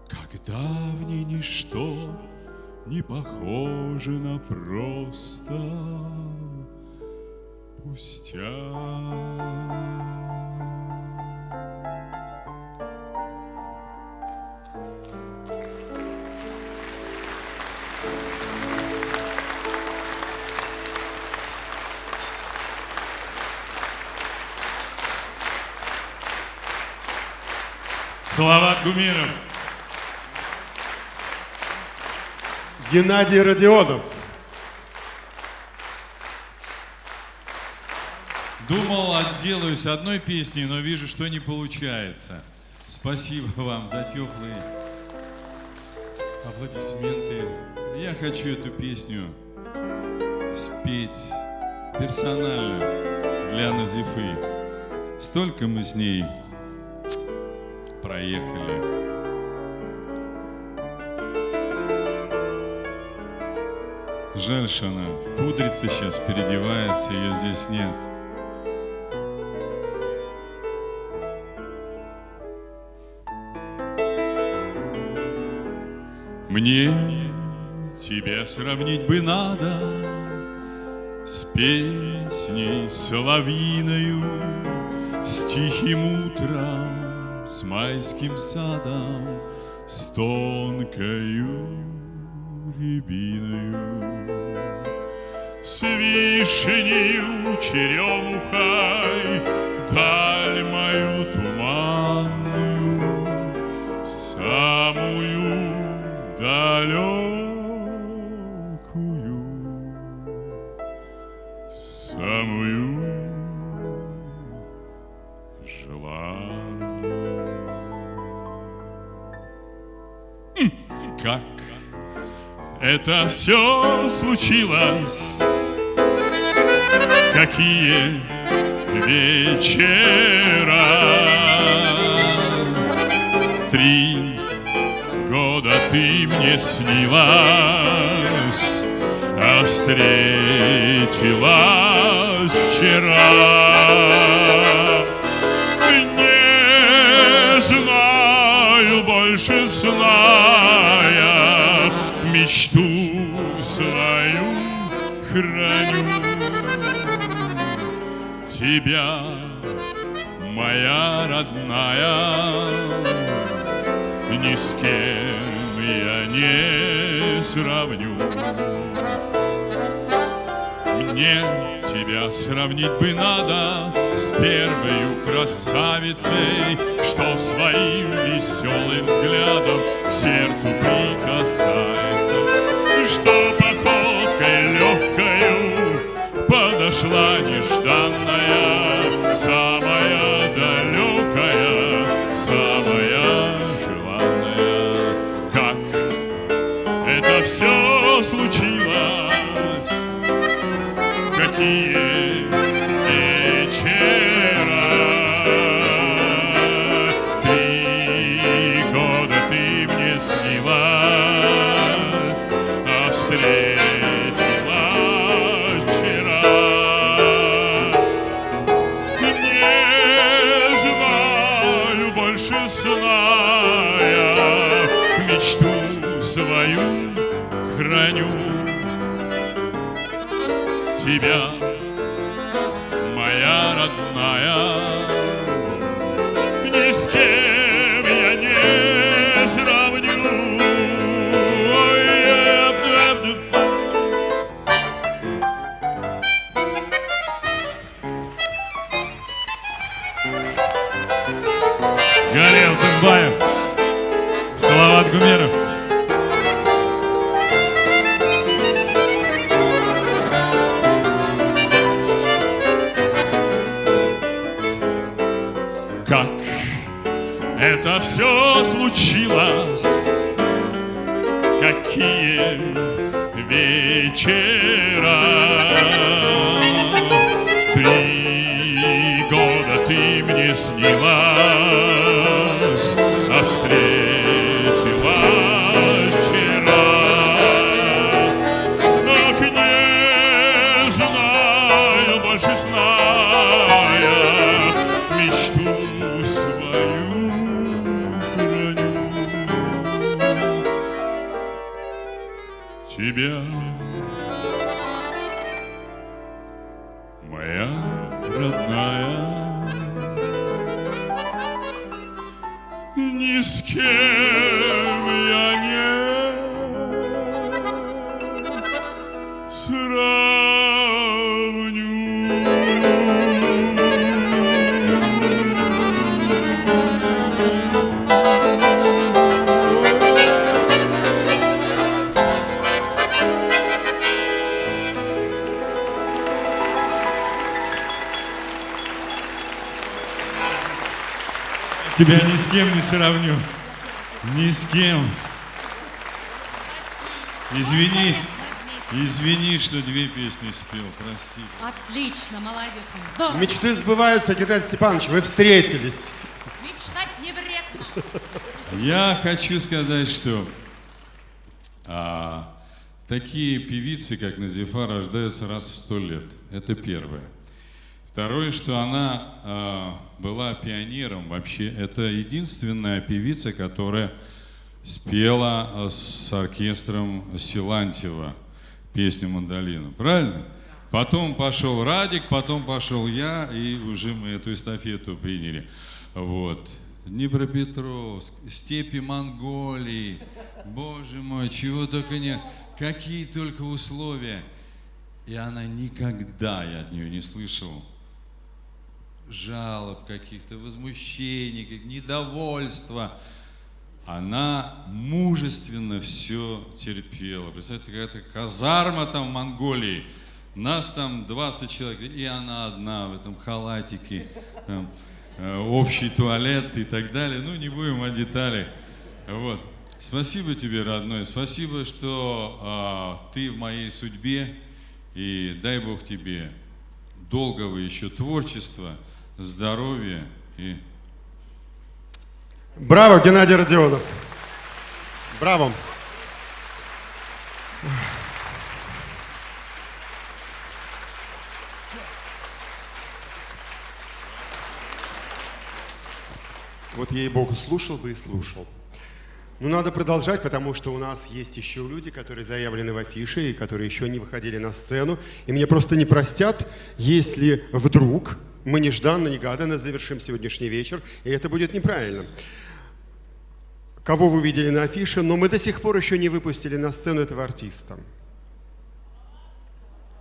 когда в ней ничто не похоже на просто пустяк. Салават Гумеров. Геннадий Родионов. Думал, отделаюсь одной песней, но вижу, что не получается. Спасибо вам за теплые аплодисменты. Я хочу эту песню спеть персонально для Назифы. Столько мы с ней проехали. Жаль, что она пудрится сейчас, переодевается, ее здесь нет. Мне тебя сравнить бы надо с песней соловьиною, с тихим утром, с майским садом, с тонкою рябиною, с вишнею, черемухой, даль мою туманную, самую далекую, самую желанную. Как это все случилось, какие вечера. 3 года ты мне снилась, а встретилась вчера. Не знаю больше сна я, мечту свою храню. Тебя, моя родная, Ни с кем я не сравню. Мне тебя сравнить бы надо с первою красавицей, что своим веселым взглядом к сердцу прикасается, что походкой легкою подошла нежданная, самая далекая, самая желанная. Как это все случилось? Какие вечера? 3 года ты мне снилась, а встретила вчера. Не знаю больше сна я, мечту свою храню. Тебя, моя родная, ни с кем я не сравню. Ой, я правду. Гали Алтынбаев, Салават Гумеров. Как это все случилось, какие вечера. 3 года ты мне снилась, а встретилась вчера. Ах, не знаю больше сна я, мечту свою храню. Тебя, моя родная, ни с кем я не сравню. Тебя ни с кем не сравню. Ни с кем. Извини, извини, что 2 песни спел, прости. Отлично, молодец, здорово. Мечты сбываются, Геннадий Степанович, вы встретились. Мечтать не вредно. Я хочу сказать, что такие певицы, как Назифа, рождаются раз в 100 лет. Это первое. Второе, что она была пионером вообще. Это единственная певица, которая спела с оркестром Силантьева песню «Мандолину». Правильно? Потом пошел Радик, потом пошел я, и уже мы эту эстафету приняли. Вот. Днепропетровск, степи Монголии. Боже мой, чего только нет. Какие только условия. И она никогда, я от нее не слышал, жалоб каких-то, возмущений, недовольства. Она мужественно все терпела. Представляете, какая-то казарма там в Монголии. Нас там 20 человек, и она одна в этом халатике, там, общий туалет и так далее. Ну, не будем о деталях. Вот. Спасибо тебе, родной, спасибо, что ты в моей судьбе. И дай Бог тебе долгого еще творчества, здоровья и... Браво, Геннадий Родионов! Браво! Вот ей-богу, слушал бы и слушал. Но надо продолжать, потому что у нас есть еще люди, которые заявлены в афише и которые еще не выходили на сцену. И мне просто не простят, если вдруг мы нежданно-негаданно завершим сегодняшний вечер, и это будет неправильно. кого вы видели на афише, но мы до сих пор еще не выпустили на сцену этого артиста.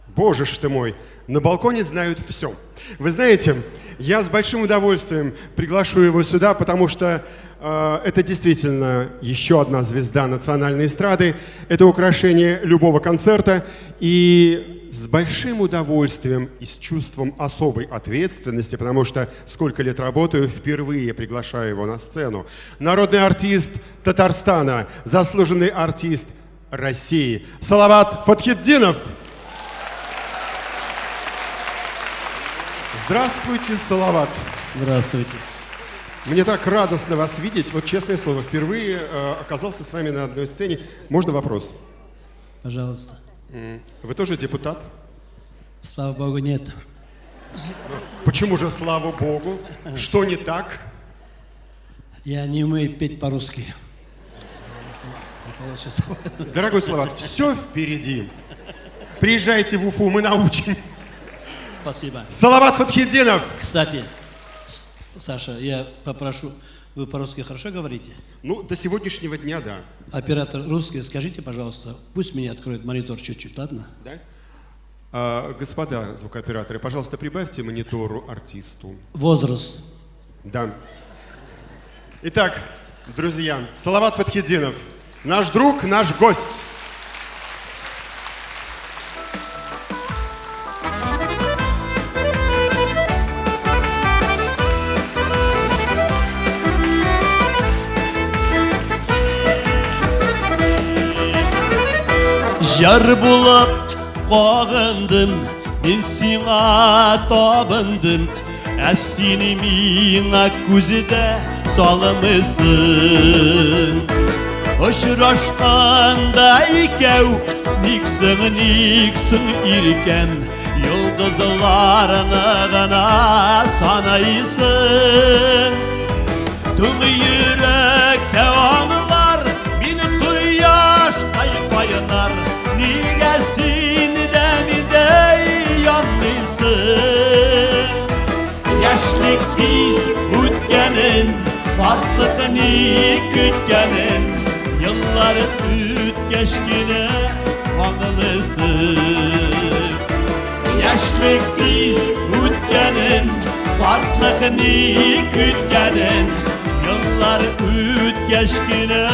Боже ж ты мой, на балконе знают все. Вы знаете, я с большим удовольствием приглашу его сюда, потому что это действительно еще одна звезда национальной эстрады. Это украшение любого концерта. И с большим удовольствием и с чувством особой ответственности, потому что сколько лет работаю, впервые приглашаю его на сцену. Народный артист Татарстана, заслуженный артист России Салават Фатхетдинов. Здравствуйте, Салават. Здравствуйте. Мне так радостно вас видеть. Вот, честное слово, впервые оказался с вами на одной сцене. Можно вопрос? Пожалуйста. Вы тоже депутат? Слава Богу, нет. Почему же слава Богу? Что не так? Я не умею петь по-русски. Не получится. Дорогой Салават, все впереди. Приезжайте в Уфу, мы научим. Спасибо. Салават Фатхетдинов. Кстати, Саша, я попрошу, вы по-русски хорошо говорите? Ну, до сегодняшнего дня, да. Оператор русский, скажите, пожалуйста, пусть меня откроет монитор чуть-чуть, ладно? Да. Господа звукооператоры, пожалуйста, прибавьте монитору артисту. Возраст. Да. Итак, друзья, Салават Фатхетдинов, наш друг, наш гость. Жар булып кагындым, мин сиңа табындым, ә син миңа күздә салмыйсың. Очрашканда икәү, ник соң, ник соң иркәм, йолдызларны гына санайсың. Туң йөрәктә аңлар, мине кояштай кайнар, нигә син дә миндәй янмыйсың? Яшьлек тиз үткәнен, картлык ни көткәнен, еллар үткәч кенә аңлыйсың. Яшьлек тиз үткәнен, картлык ни көткәнен, еллар үткәч кенә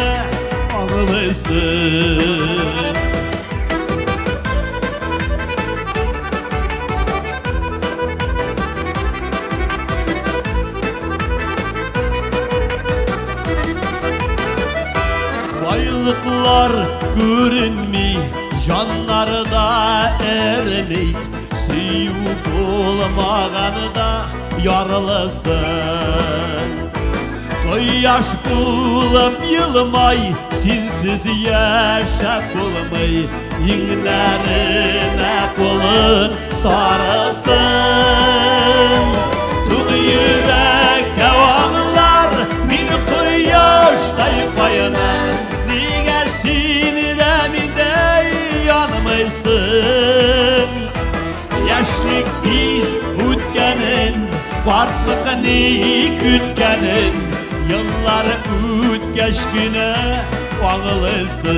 аңлыйсың. Байлыклар күренми, жаннар да эреми, сөю булмаганда ярылысың. Кояш булып елмай, синсез яшәп булмый, иңнәремә кулын сарылсын. Туң йөрәккә аңлар, мине кояштай кайнар, нигә син дә миндәй янмыйсың? Яшьлек тиз үткәнен, картлык ни көткәнен, еллар үткәч кенә аңлыйсың.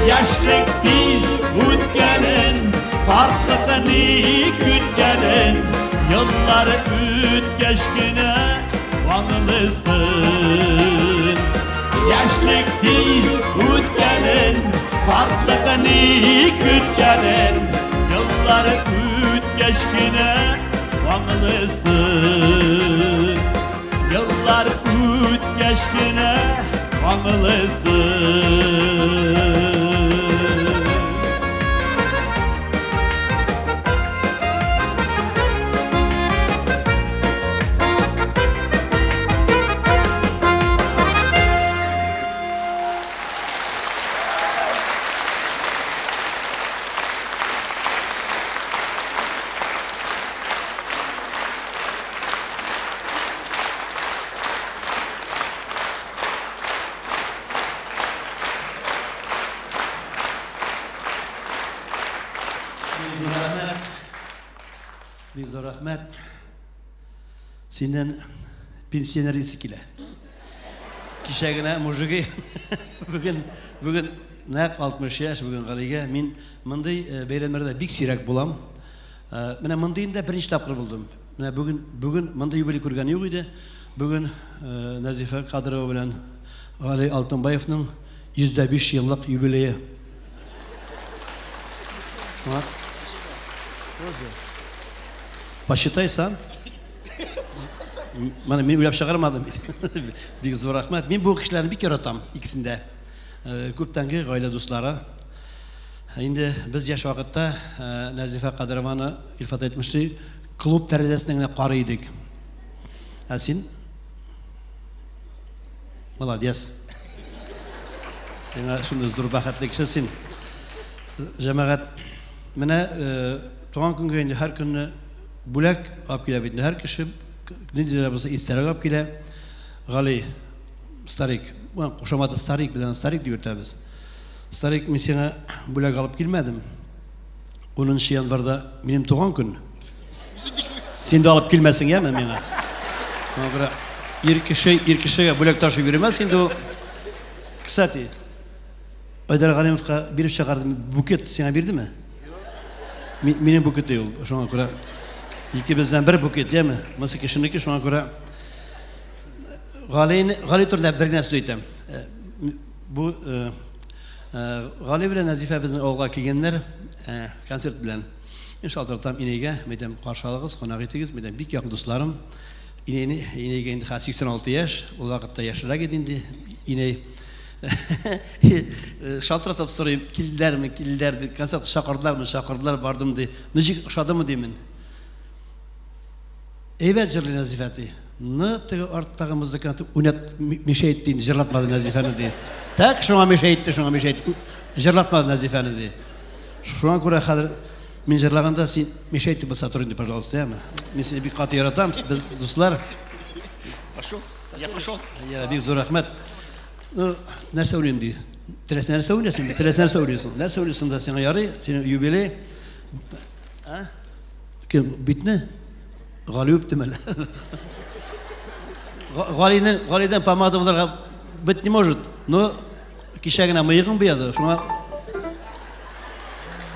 Яшьлек тиз үткәнен, картлык ни көткәнен, еллар үткәч кенә аңлыйсың. Яшьлек тиз үткәнен, картлык ни көткәнен, еллар үткәч кенә аңлыйсың. Еллар үткәч кенә аңлыйсың. рәхмәт. Синнән пенсионер исе килә. Кичә генә мужиги бүген бүген нәкъ 60 яшь бүген Галигә. Мин мондый бәйрәмнәрдә бик сирәк булам. Менә мондыенда беренче тапкыр булдым. Менә бүген бүген мондый юбилей күргән юк иде. Бүген Нәзифә Кадырова белән Гали Алтынбаевның 105 еллык юбилее. Шуңа Посчитай сам. Менә мин уйлап чыгармадым бит. Бик зур рәхмәт. Мин бу кешеләрне бик яратам, икесен дә. Күптәнге гаилә дуслары. Инде без яшь вакытта Нәзифә Кадырованы, Илфат әйтмешли, клуб тәрәзәсеннән генә карый идек. Ә син молодец. Сиңа шундый зур бәхетле кеше син. Җәмәгать, менә туган көнгә инде һәр көнне бүләк алып килә бит. Һәр кеше нинди дә булса истәлек алып килә. Гали, старик, кушаматы старик, без аны старик дип йөртәбез. Старик, мин сиңа бүләк алып килмәдем. 10 январьда минем туган көн. Син дә алып килмәсең, яме миңа. Шуңа күрә ир кеше ир кешегә бүләк ташып йөрмәс инде ул. Кстати, Айдар Галимовка биреп чыгардым букет сиңа бирдеме? Минем букет ул. Шуңа күрә икебездән бер букет, яме? Монысы кешенеке, шуңа күрә Гали Гали турында бер генә сүз әйтәм. Бу Гали белән Нәзифә безнең авылга килгәннәр концерт белән. Мин шалтыратам инәйгә, мәйтәм, каршы алыгыз, кунак итегез, мәйтәм, бик якын дусларым. Инәйне, инәйгә инде хәзер 86 яшь, ул вакытта яшьрәк иде инде инәй. Шалтыратып сорыйм, килделәрме, килделәр, ди, концерт чакырдылармы, чакырдылар, бардым, ди. Ничек, ошадымы, димен. Әйбәт җырлый Нәзифә, ди. Ны теге арттагы музыкант уйнат мешает ди, җырлатмады Нәзифәне, ди. Так, шуңа мешает, шуңа мешает. Җырлатмады Нәзифәне, ди. Шуңа күрә хәзер мин җырлаганда син мешает дип булса тор инде, пожалуйста, яме. Мин сине бик каты яратам, без дуслар. Пошел. Я пошел. Я бик зур рәхмәт. Ну, нәрсә уйлыйм ди. Теләсә нәрсә уйлыйсың, теләсә нәрсә уйлыйсың. Нәрсә уйлыйсың да сиңа ярый, синең юбилей. А? Кем битне? Гали үптем әле. Галинең Галидән помада булырга быть не может. Но кичә генә мыегын буяды, шуңа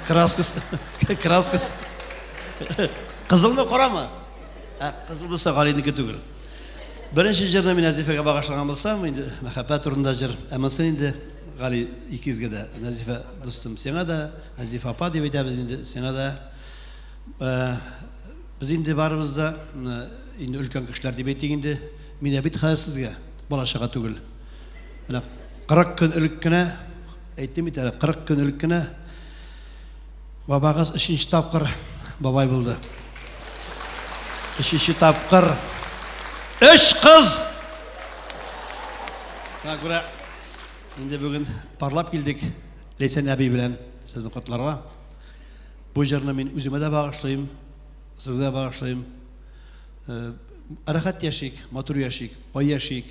краскасы краскасы кызылмы, карамы? Ә, кызыл булса Галинеке түгел. Беренче җырны мин Нәзифәгә багышлаган булсам, инде мәхәббәт турында җыр. Ә монысы инде Гали икегезгә дә, Нәзифә дустым, сиңа да, Нәзифә апа дип әйтәбез инде, сиңа да. Без инде барыбыз да инде өлкән кешеләр дип әйтик инде. Мин дә бит хәзер сезгә бала-чага түгел. Менә 40 көн элек кенә әйттем бит әле, 40 көн элек кенә бабагыз өченче тапкыр бабай булды. Өченче тапкыр. Өч кыз! Шуңа күрә инде бүген парлап килдек Ләйсән әби белән сезне котларга. Бу җырны мин үземә дә багышлыйм, сезгә дә багышлыйм. Рәхәт яшик, матур яшик, бай яшик.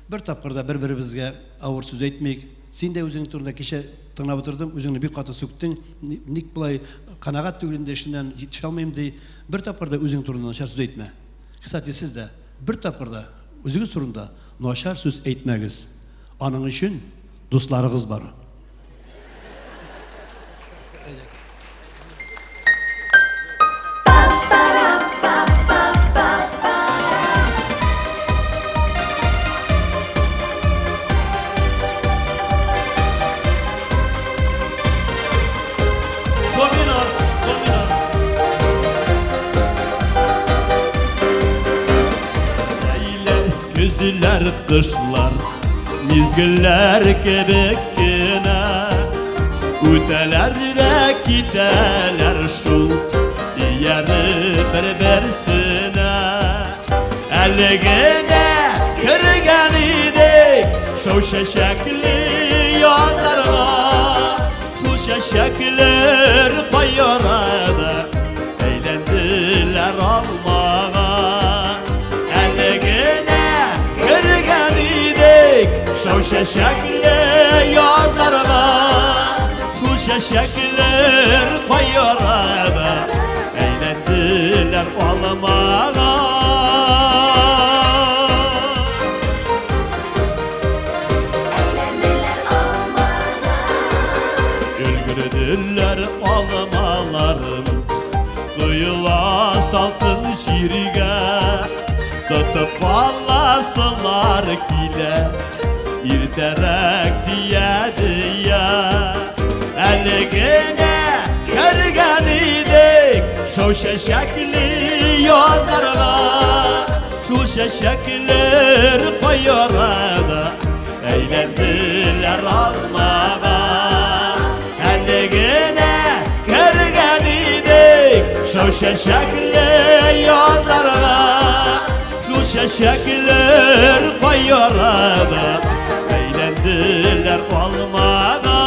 Бер тапкыр да бер-беребезгә авыр сүз әйтмик. Син дә үзең турында кичә тыңлап утырдым, үзеңне бик каты сүктең. Ник болай канәгать түгел инде эшеннән җитешә алмыйм ди. Бер тапкыр да үзең турында начар сүз әйтмә. Кстати, сез дә бер тапкыр да үзегез турында начар сүз әйтмәгез. Аның өчен дусларыгыз бар. Көзләр, кышлар, мизгелләр кебек кенә Үтәләр дә китәләр шул ияреп бер-берсенә. Әле генә кергән идек шау чәчәкле язларга. Шул чәчәкләр кайрады, әйләнделәр алмага. Әле генә кергән идек шау чәчәкле язларга. Шул чәчәкләр кайрады, әйләнделәр Әйләнделәр алмаға. Өлгерделәр алмаларым, Коела салкын җиргә. Тотып аласылар килә, Иртәрәк дия-дия. Әле генә кергән идек Шау чәчәкле язларга. Шул чәчәкләр каерада Әйләнделәр алмага. Әле генә кергән идек Шау чәчәкле язларга. Шул чәчәкләр каерада Әйләнделәр алмага.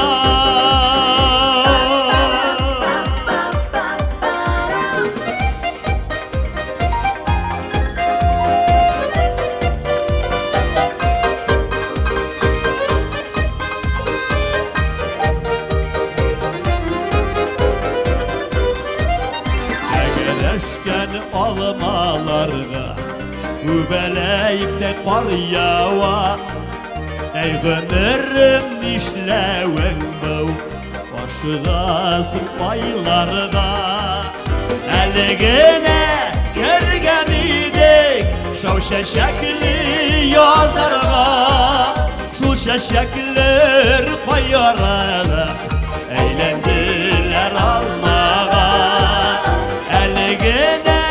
Тәгәрәшкән алмаларга Күбәләктә кар ява. Әй гомерем, нишләвең бу? Ашыгасың айларга. Әле генә кергән идек Шау чәчәкле язларга. Шул чәчәкләр каерада Әйләнделәр алмага. Әле генә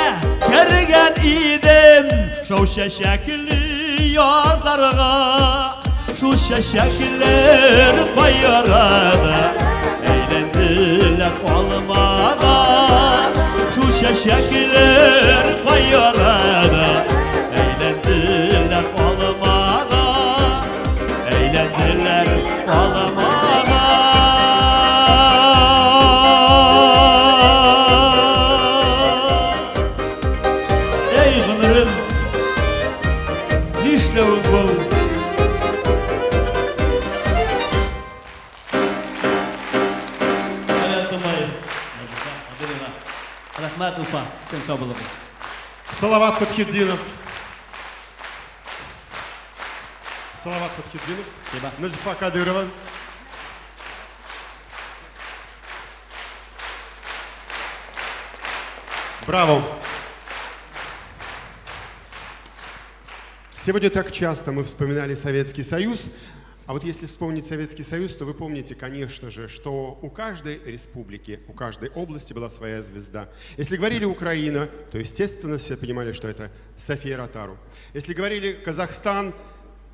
кергән идем Шау чәчәкле язларга. Шул чәчәкләр каерада Әйләнделәр алмага. Шул чәчәкләр каерада Әйләнделәр алмага. Әйләнделәр алмага. Эй гомерем, нишләвең бу? Валиан Тумаев, Назифа Кадырова. Рәхмәт, Уфа, син сау булыгыз. Салават Фатхетдинов. Салават Фатхетдинов. Назифа Кадырова. Браво! Сегодня так часто мы вспоминали Советский Союз. А вот если вспомнить Советский Союз, то вы помните, конечно же, что у каждой республики, у каждой области была своя звезда. Если говорили Украина, то, естественно, все понимали, что это София Ротару. Если говорили Казахстан,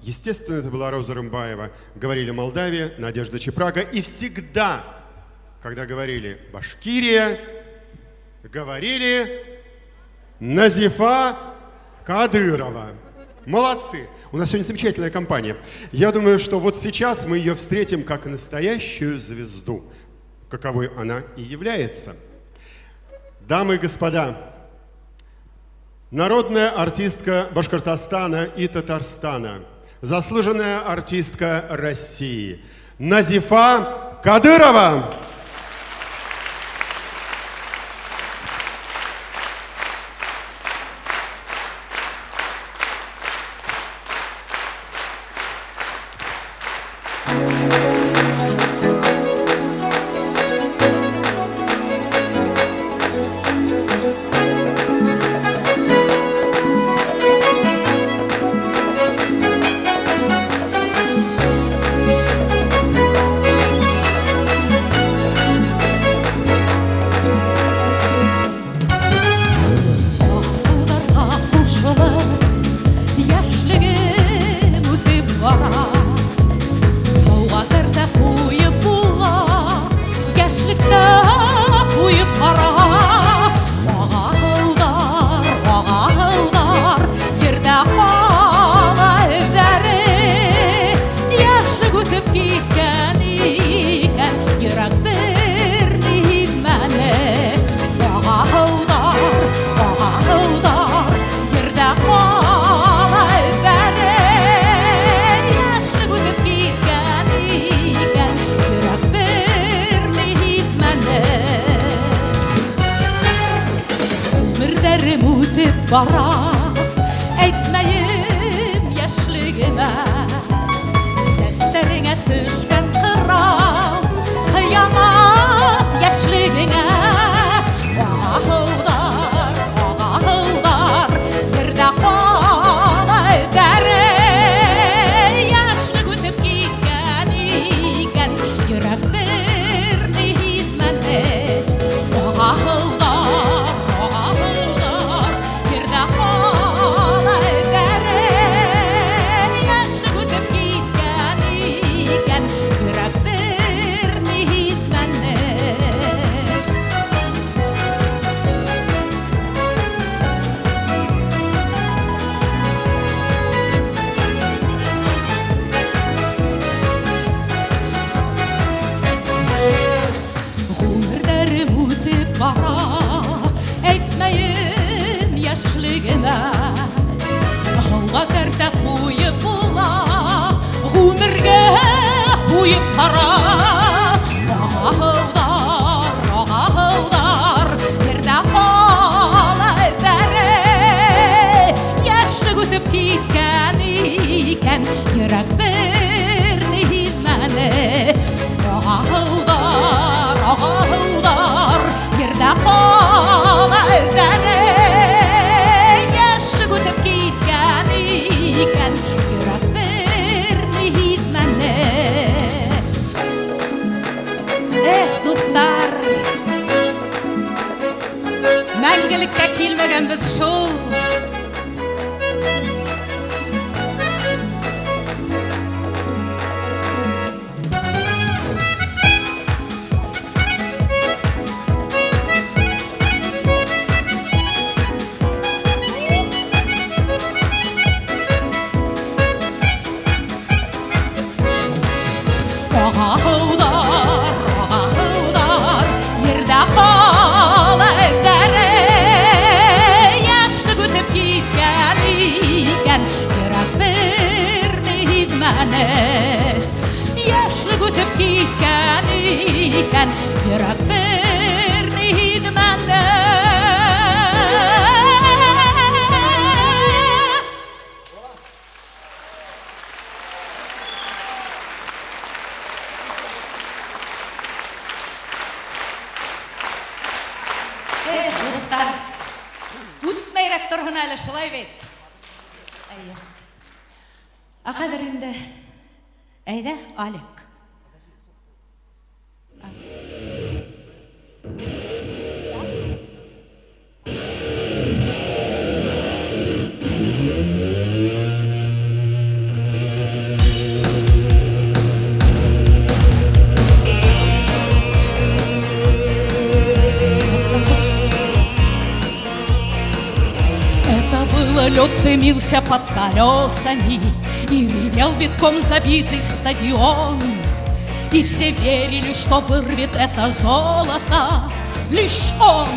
естественно, это была Роза Рымбаева. Говорили Молдавия, Надежда Чепрага. И всегда, когда говорили Башкирия, говорили Назифа Кадырова. Молодцы! У нас сегодня замечательная компания. Я думаю, что вот сейчас мы ее встретим как настоящую звезду, каковой она и является. Дамы и господа, народная артистка Башкортостана и Татарстана, заслуженная артистка России Назифа Кадырова. үтеп бара, әйтмәйем йәшлегемә. Сәстәреңә төшкән ҡырау, хыянат йәшлегеңә. Ағыуҙар, ағыуҙар, ерҙә ҡала эҙҙәре. Йәшлек үтеп киткән икән, йөрәк бер ни һиҙмәне. Ағыуҙар, ағыуҙар, ерҙә ҡала эҙҙәре. Йәшлек үтеп киткән икән, йөрәк бер ни һиҙмәне. Ғүмерҙәрем үтеп бара, әйтмәйем йәшлегемә. Һыуға кәртә ҡуйып була, ғүмергә ҡуйып ҡара. Ағыуҙар, ағыуҙар, ерҙә ҡала эҙҙәре. Йәшлек үтеп киткән икән, йөрәк бер ни һиҙмәне. Ағыуҙар, ағыуҙар, ерҙә ҡала эҙҙәре. Йәшлек үтеп киткән икән, йөрәк бер ни һиҙмәне. Эх, дуҫтар, мәңгелеккә килмәгәнбеҙ шул. Ағыуҙар, ағыуҙар, ерҙә ҡала эҙҙәре. Йәшлек үтеп киткән икән, йөрәк бер ни һиҙмәне. Йәшлек үтеп киткән икән, йөрәк бер ни һиҙмәне. Эх, дуҫтар, үтмәйерәк торһон әле, шулай бит. Әйе. Ә хәҙер инде, әйҙә, Алик. Это было, лед дымился под колесами, и ревел битком забитый стадион. И все верили, что вырвет это золото лишь он.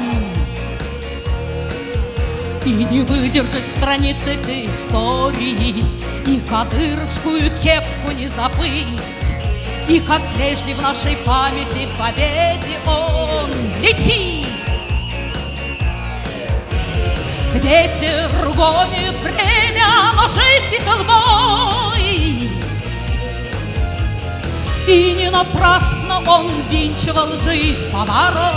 И не выдержит страницы этой истории, и кадыровскую кепку не забыть. И как прежде в нашей памяти в победе он летит. Ветер гонит время, но жизнь битый бой. И не напрасно он винчивал жизнь поворот.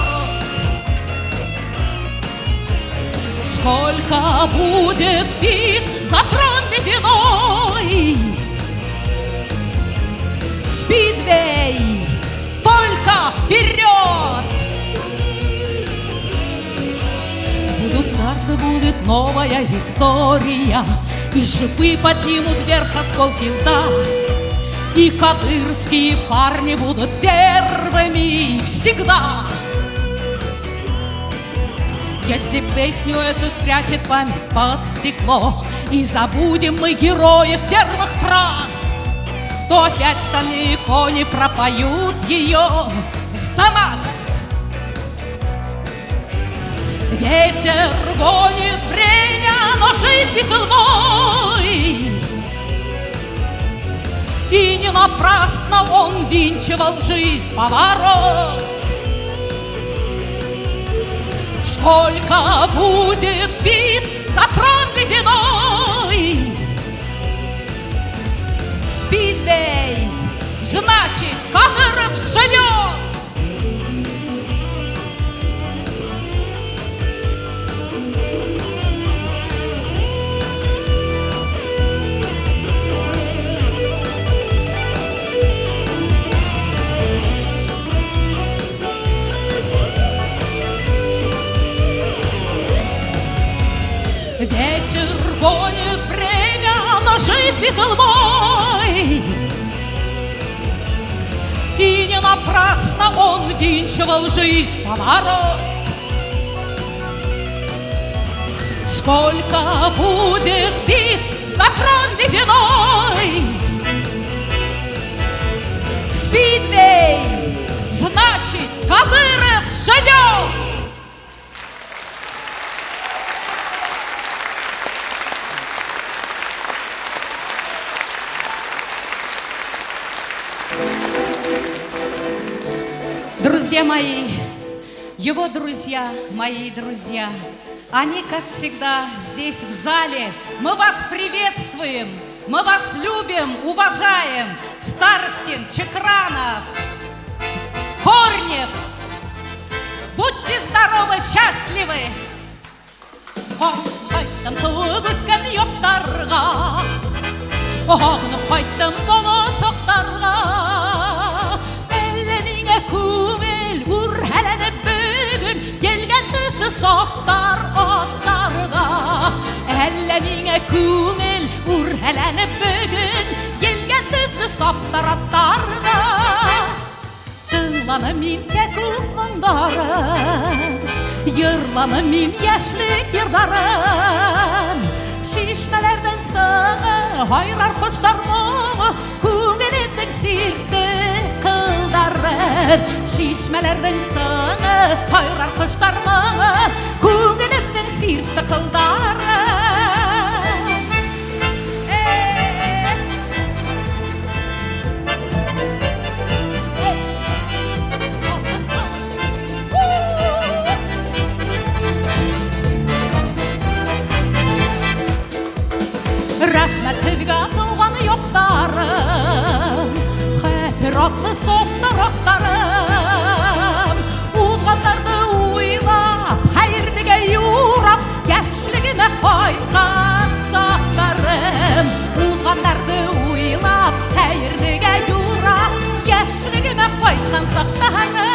Сколько будет бит за трон ледяной, Спидвей, только вперед! Будут карты, будет новая история, и шипы поднимут вверх осколки льда, и кадыровские парни будут первыми всегда. Если песню эту спрячет память под стекло, и забудем мы героев первых трасс, то опять стальные кони пропоют ее за нас. Ветер гонит время, но жизнь битый бой. И не напрасно он винчивал жизнь поворот. Сколько будет бит за трон ледяной. Спидвей, значит, Кадыров живет! Ветер гонит время, но жив бегал мой. И не напрасно он винчивал жизнь поворот. Сколько будет битв за трон ледяной? Спидвей, значит, Кадыров живет! Друзья мои, его друзья, мои друзья, они, как всегда, здесь в зале. Мы вас приветствуем, мы вас любим, уважаем. Старостин, Чекранов, Корнев. Будьте здоровы, счастливы. Ҡайттым тыуып үҫкән яҡтарға, Һағынып ҡайттым бала саҡтарға. Әллә ниңә күңел үрһәләнеп бөгөн Елгән төҫлө сафтар аттарға. Әллә ниңә күңел үрһәләнеп бөгөн Елгән төҫлө сафтар аттарға. Тыңланым мин кәкүк моңдарын, Йырланым мин йәшлек йырҙарын. Шишмәләрҙең сыңы, һайрар ҡоштар моңо, Күңелемдең сиртте ҡылдарын. Шишмәләрҙең сыңы, һайрар ҡоштар моңо, Күңелемдең сиртте ҡылдарын. Рәхмәт һеҙгә тыуған яҡтарым, Хәтер атлы сафтар аттарым. Уҙғандарҙы уйлап, хәйерлегә юрап, Йәшлегемә ҡайтҡан саҡтарым. Уҙғандарҙы уйлап, хәйерлегә юрап, Йәшлегемә ҡайтҡан саҡтарым.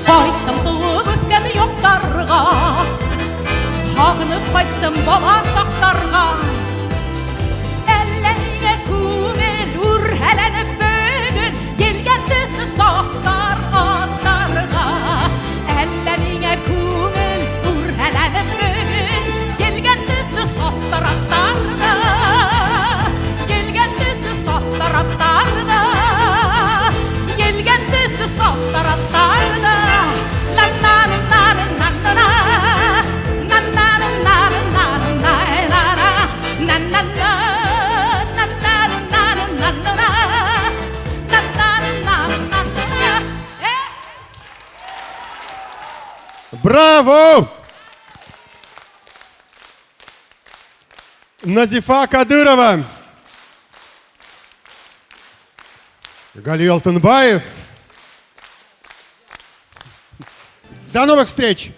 Ҡайттым тыуып үҫкән яҡтарға, Һағынып ҡайттым бала саҡтарға. Әллә ниңә күңел үрһәләнеп бөгөн Елгән төҫлө сафтар аттарға. Әллә ниңә күңел үрһәләнеп бөгөн Елгән төҫлө сафтар аттарға. Елгән төҫлө сафтар аттарға. Елгән төҫлө сафтар аттарға. Браво! Назифа Кадырова. Гали Алтынбаев. До новых встреч!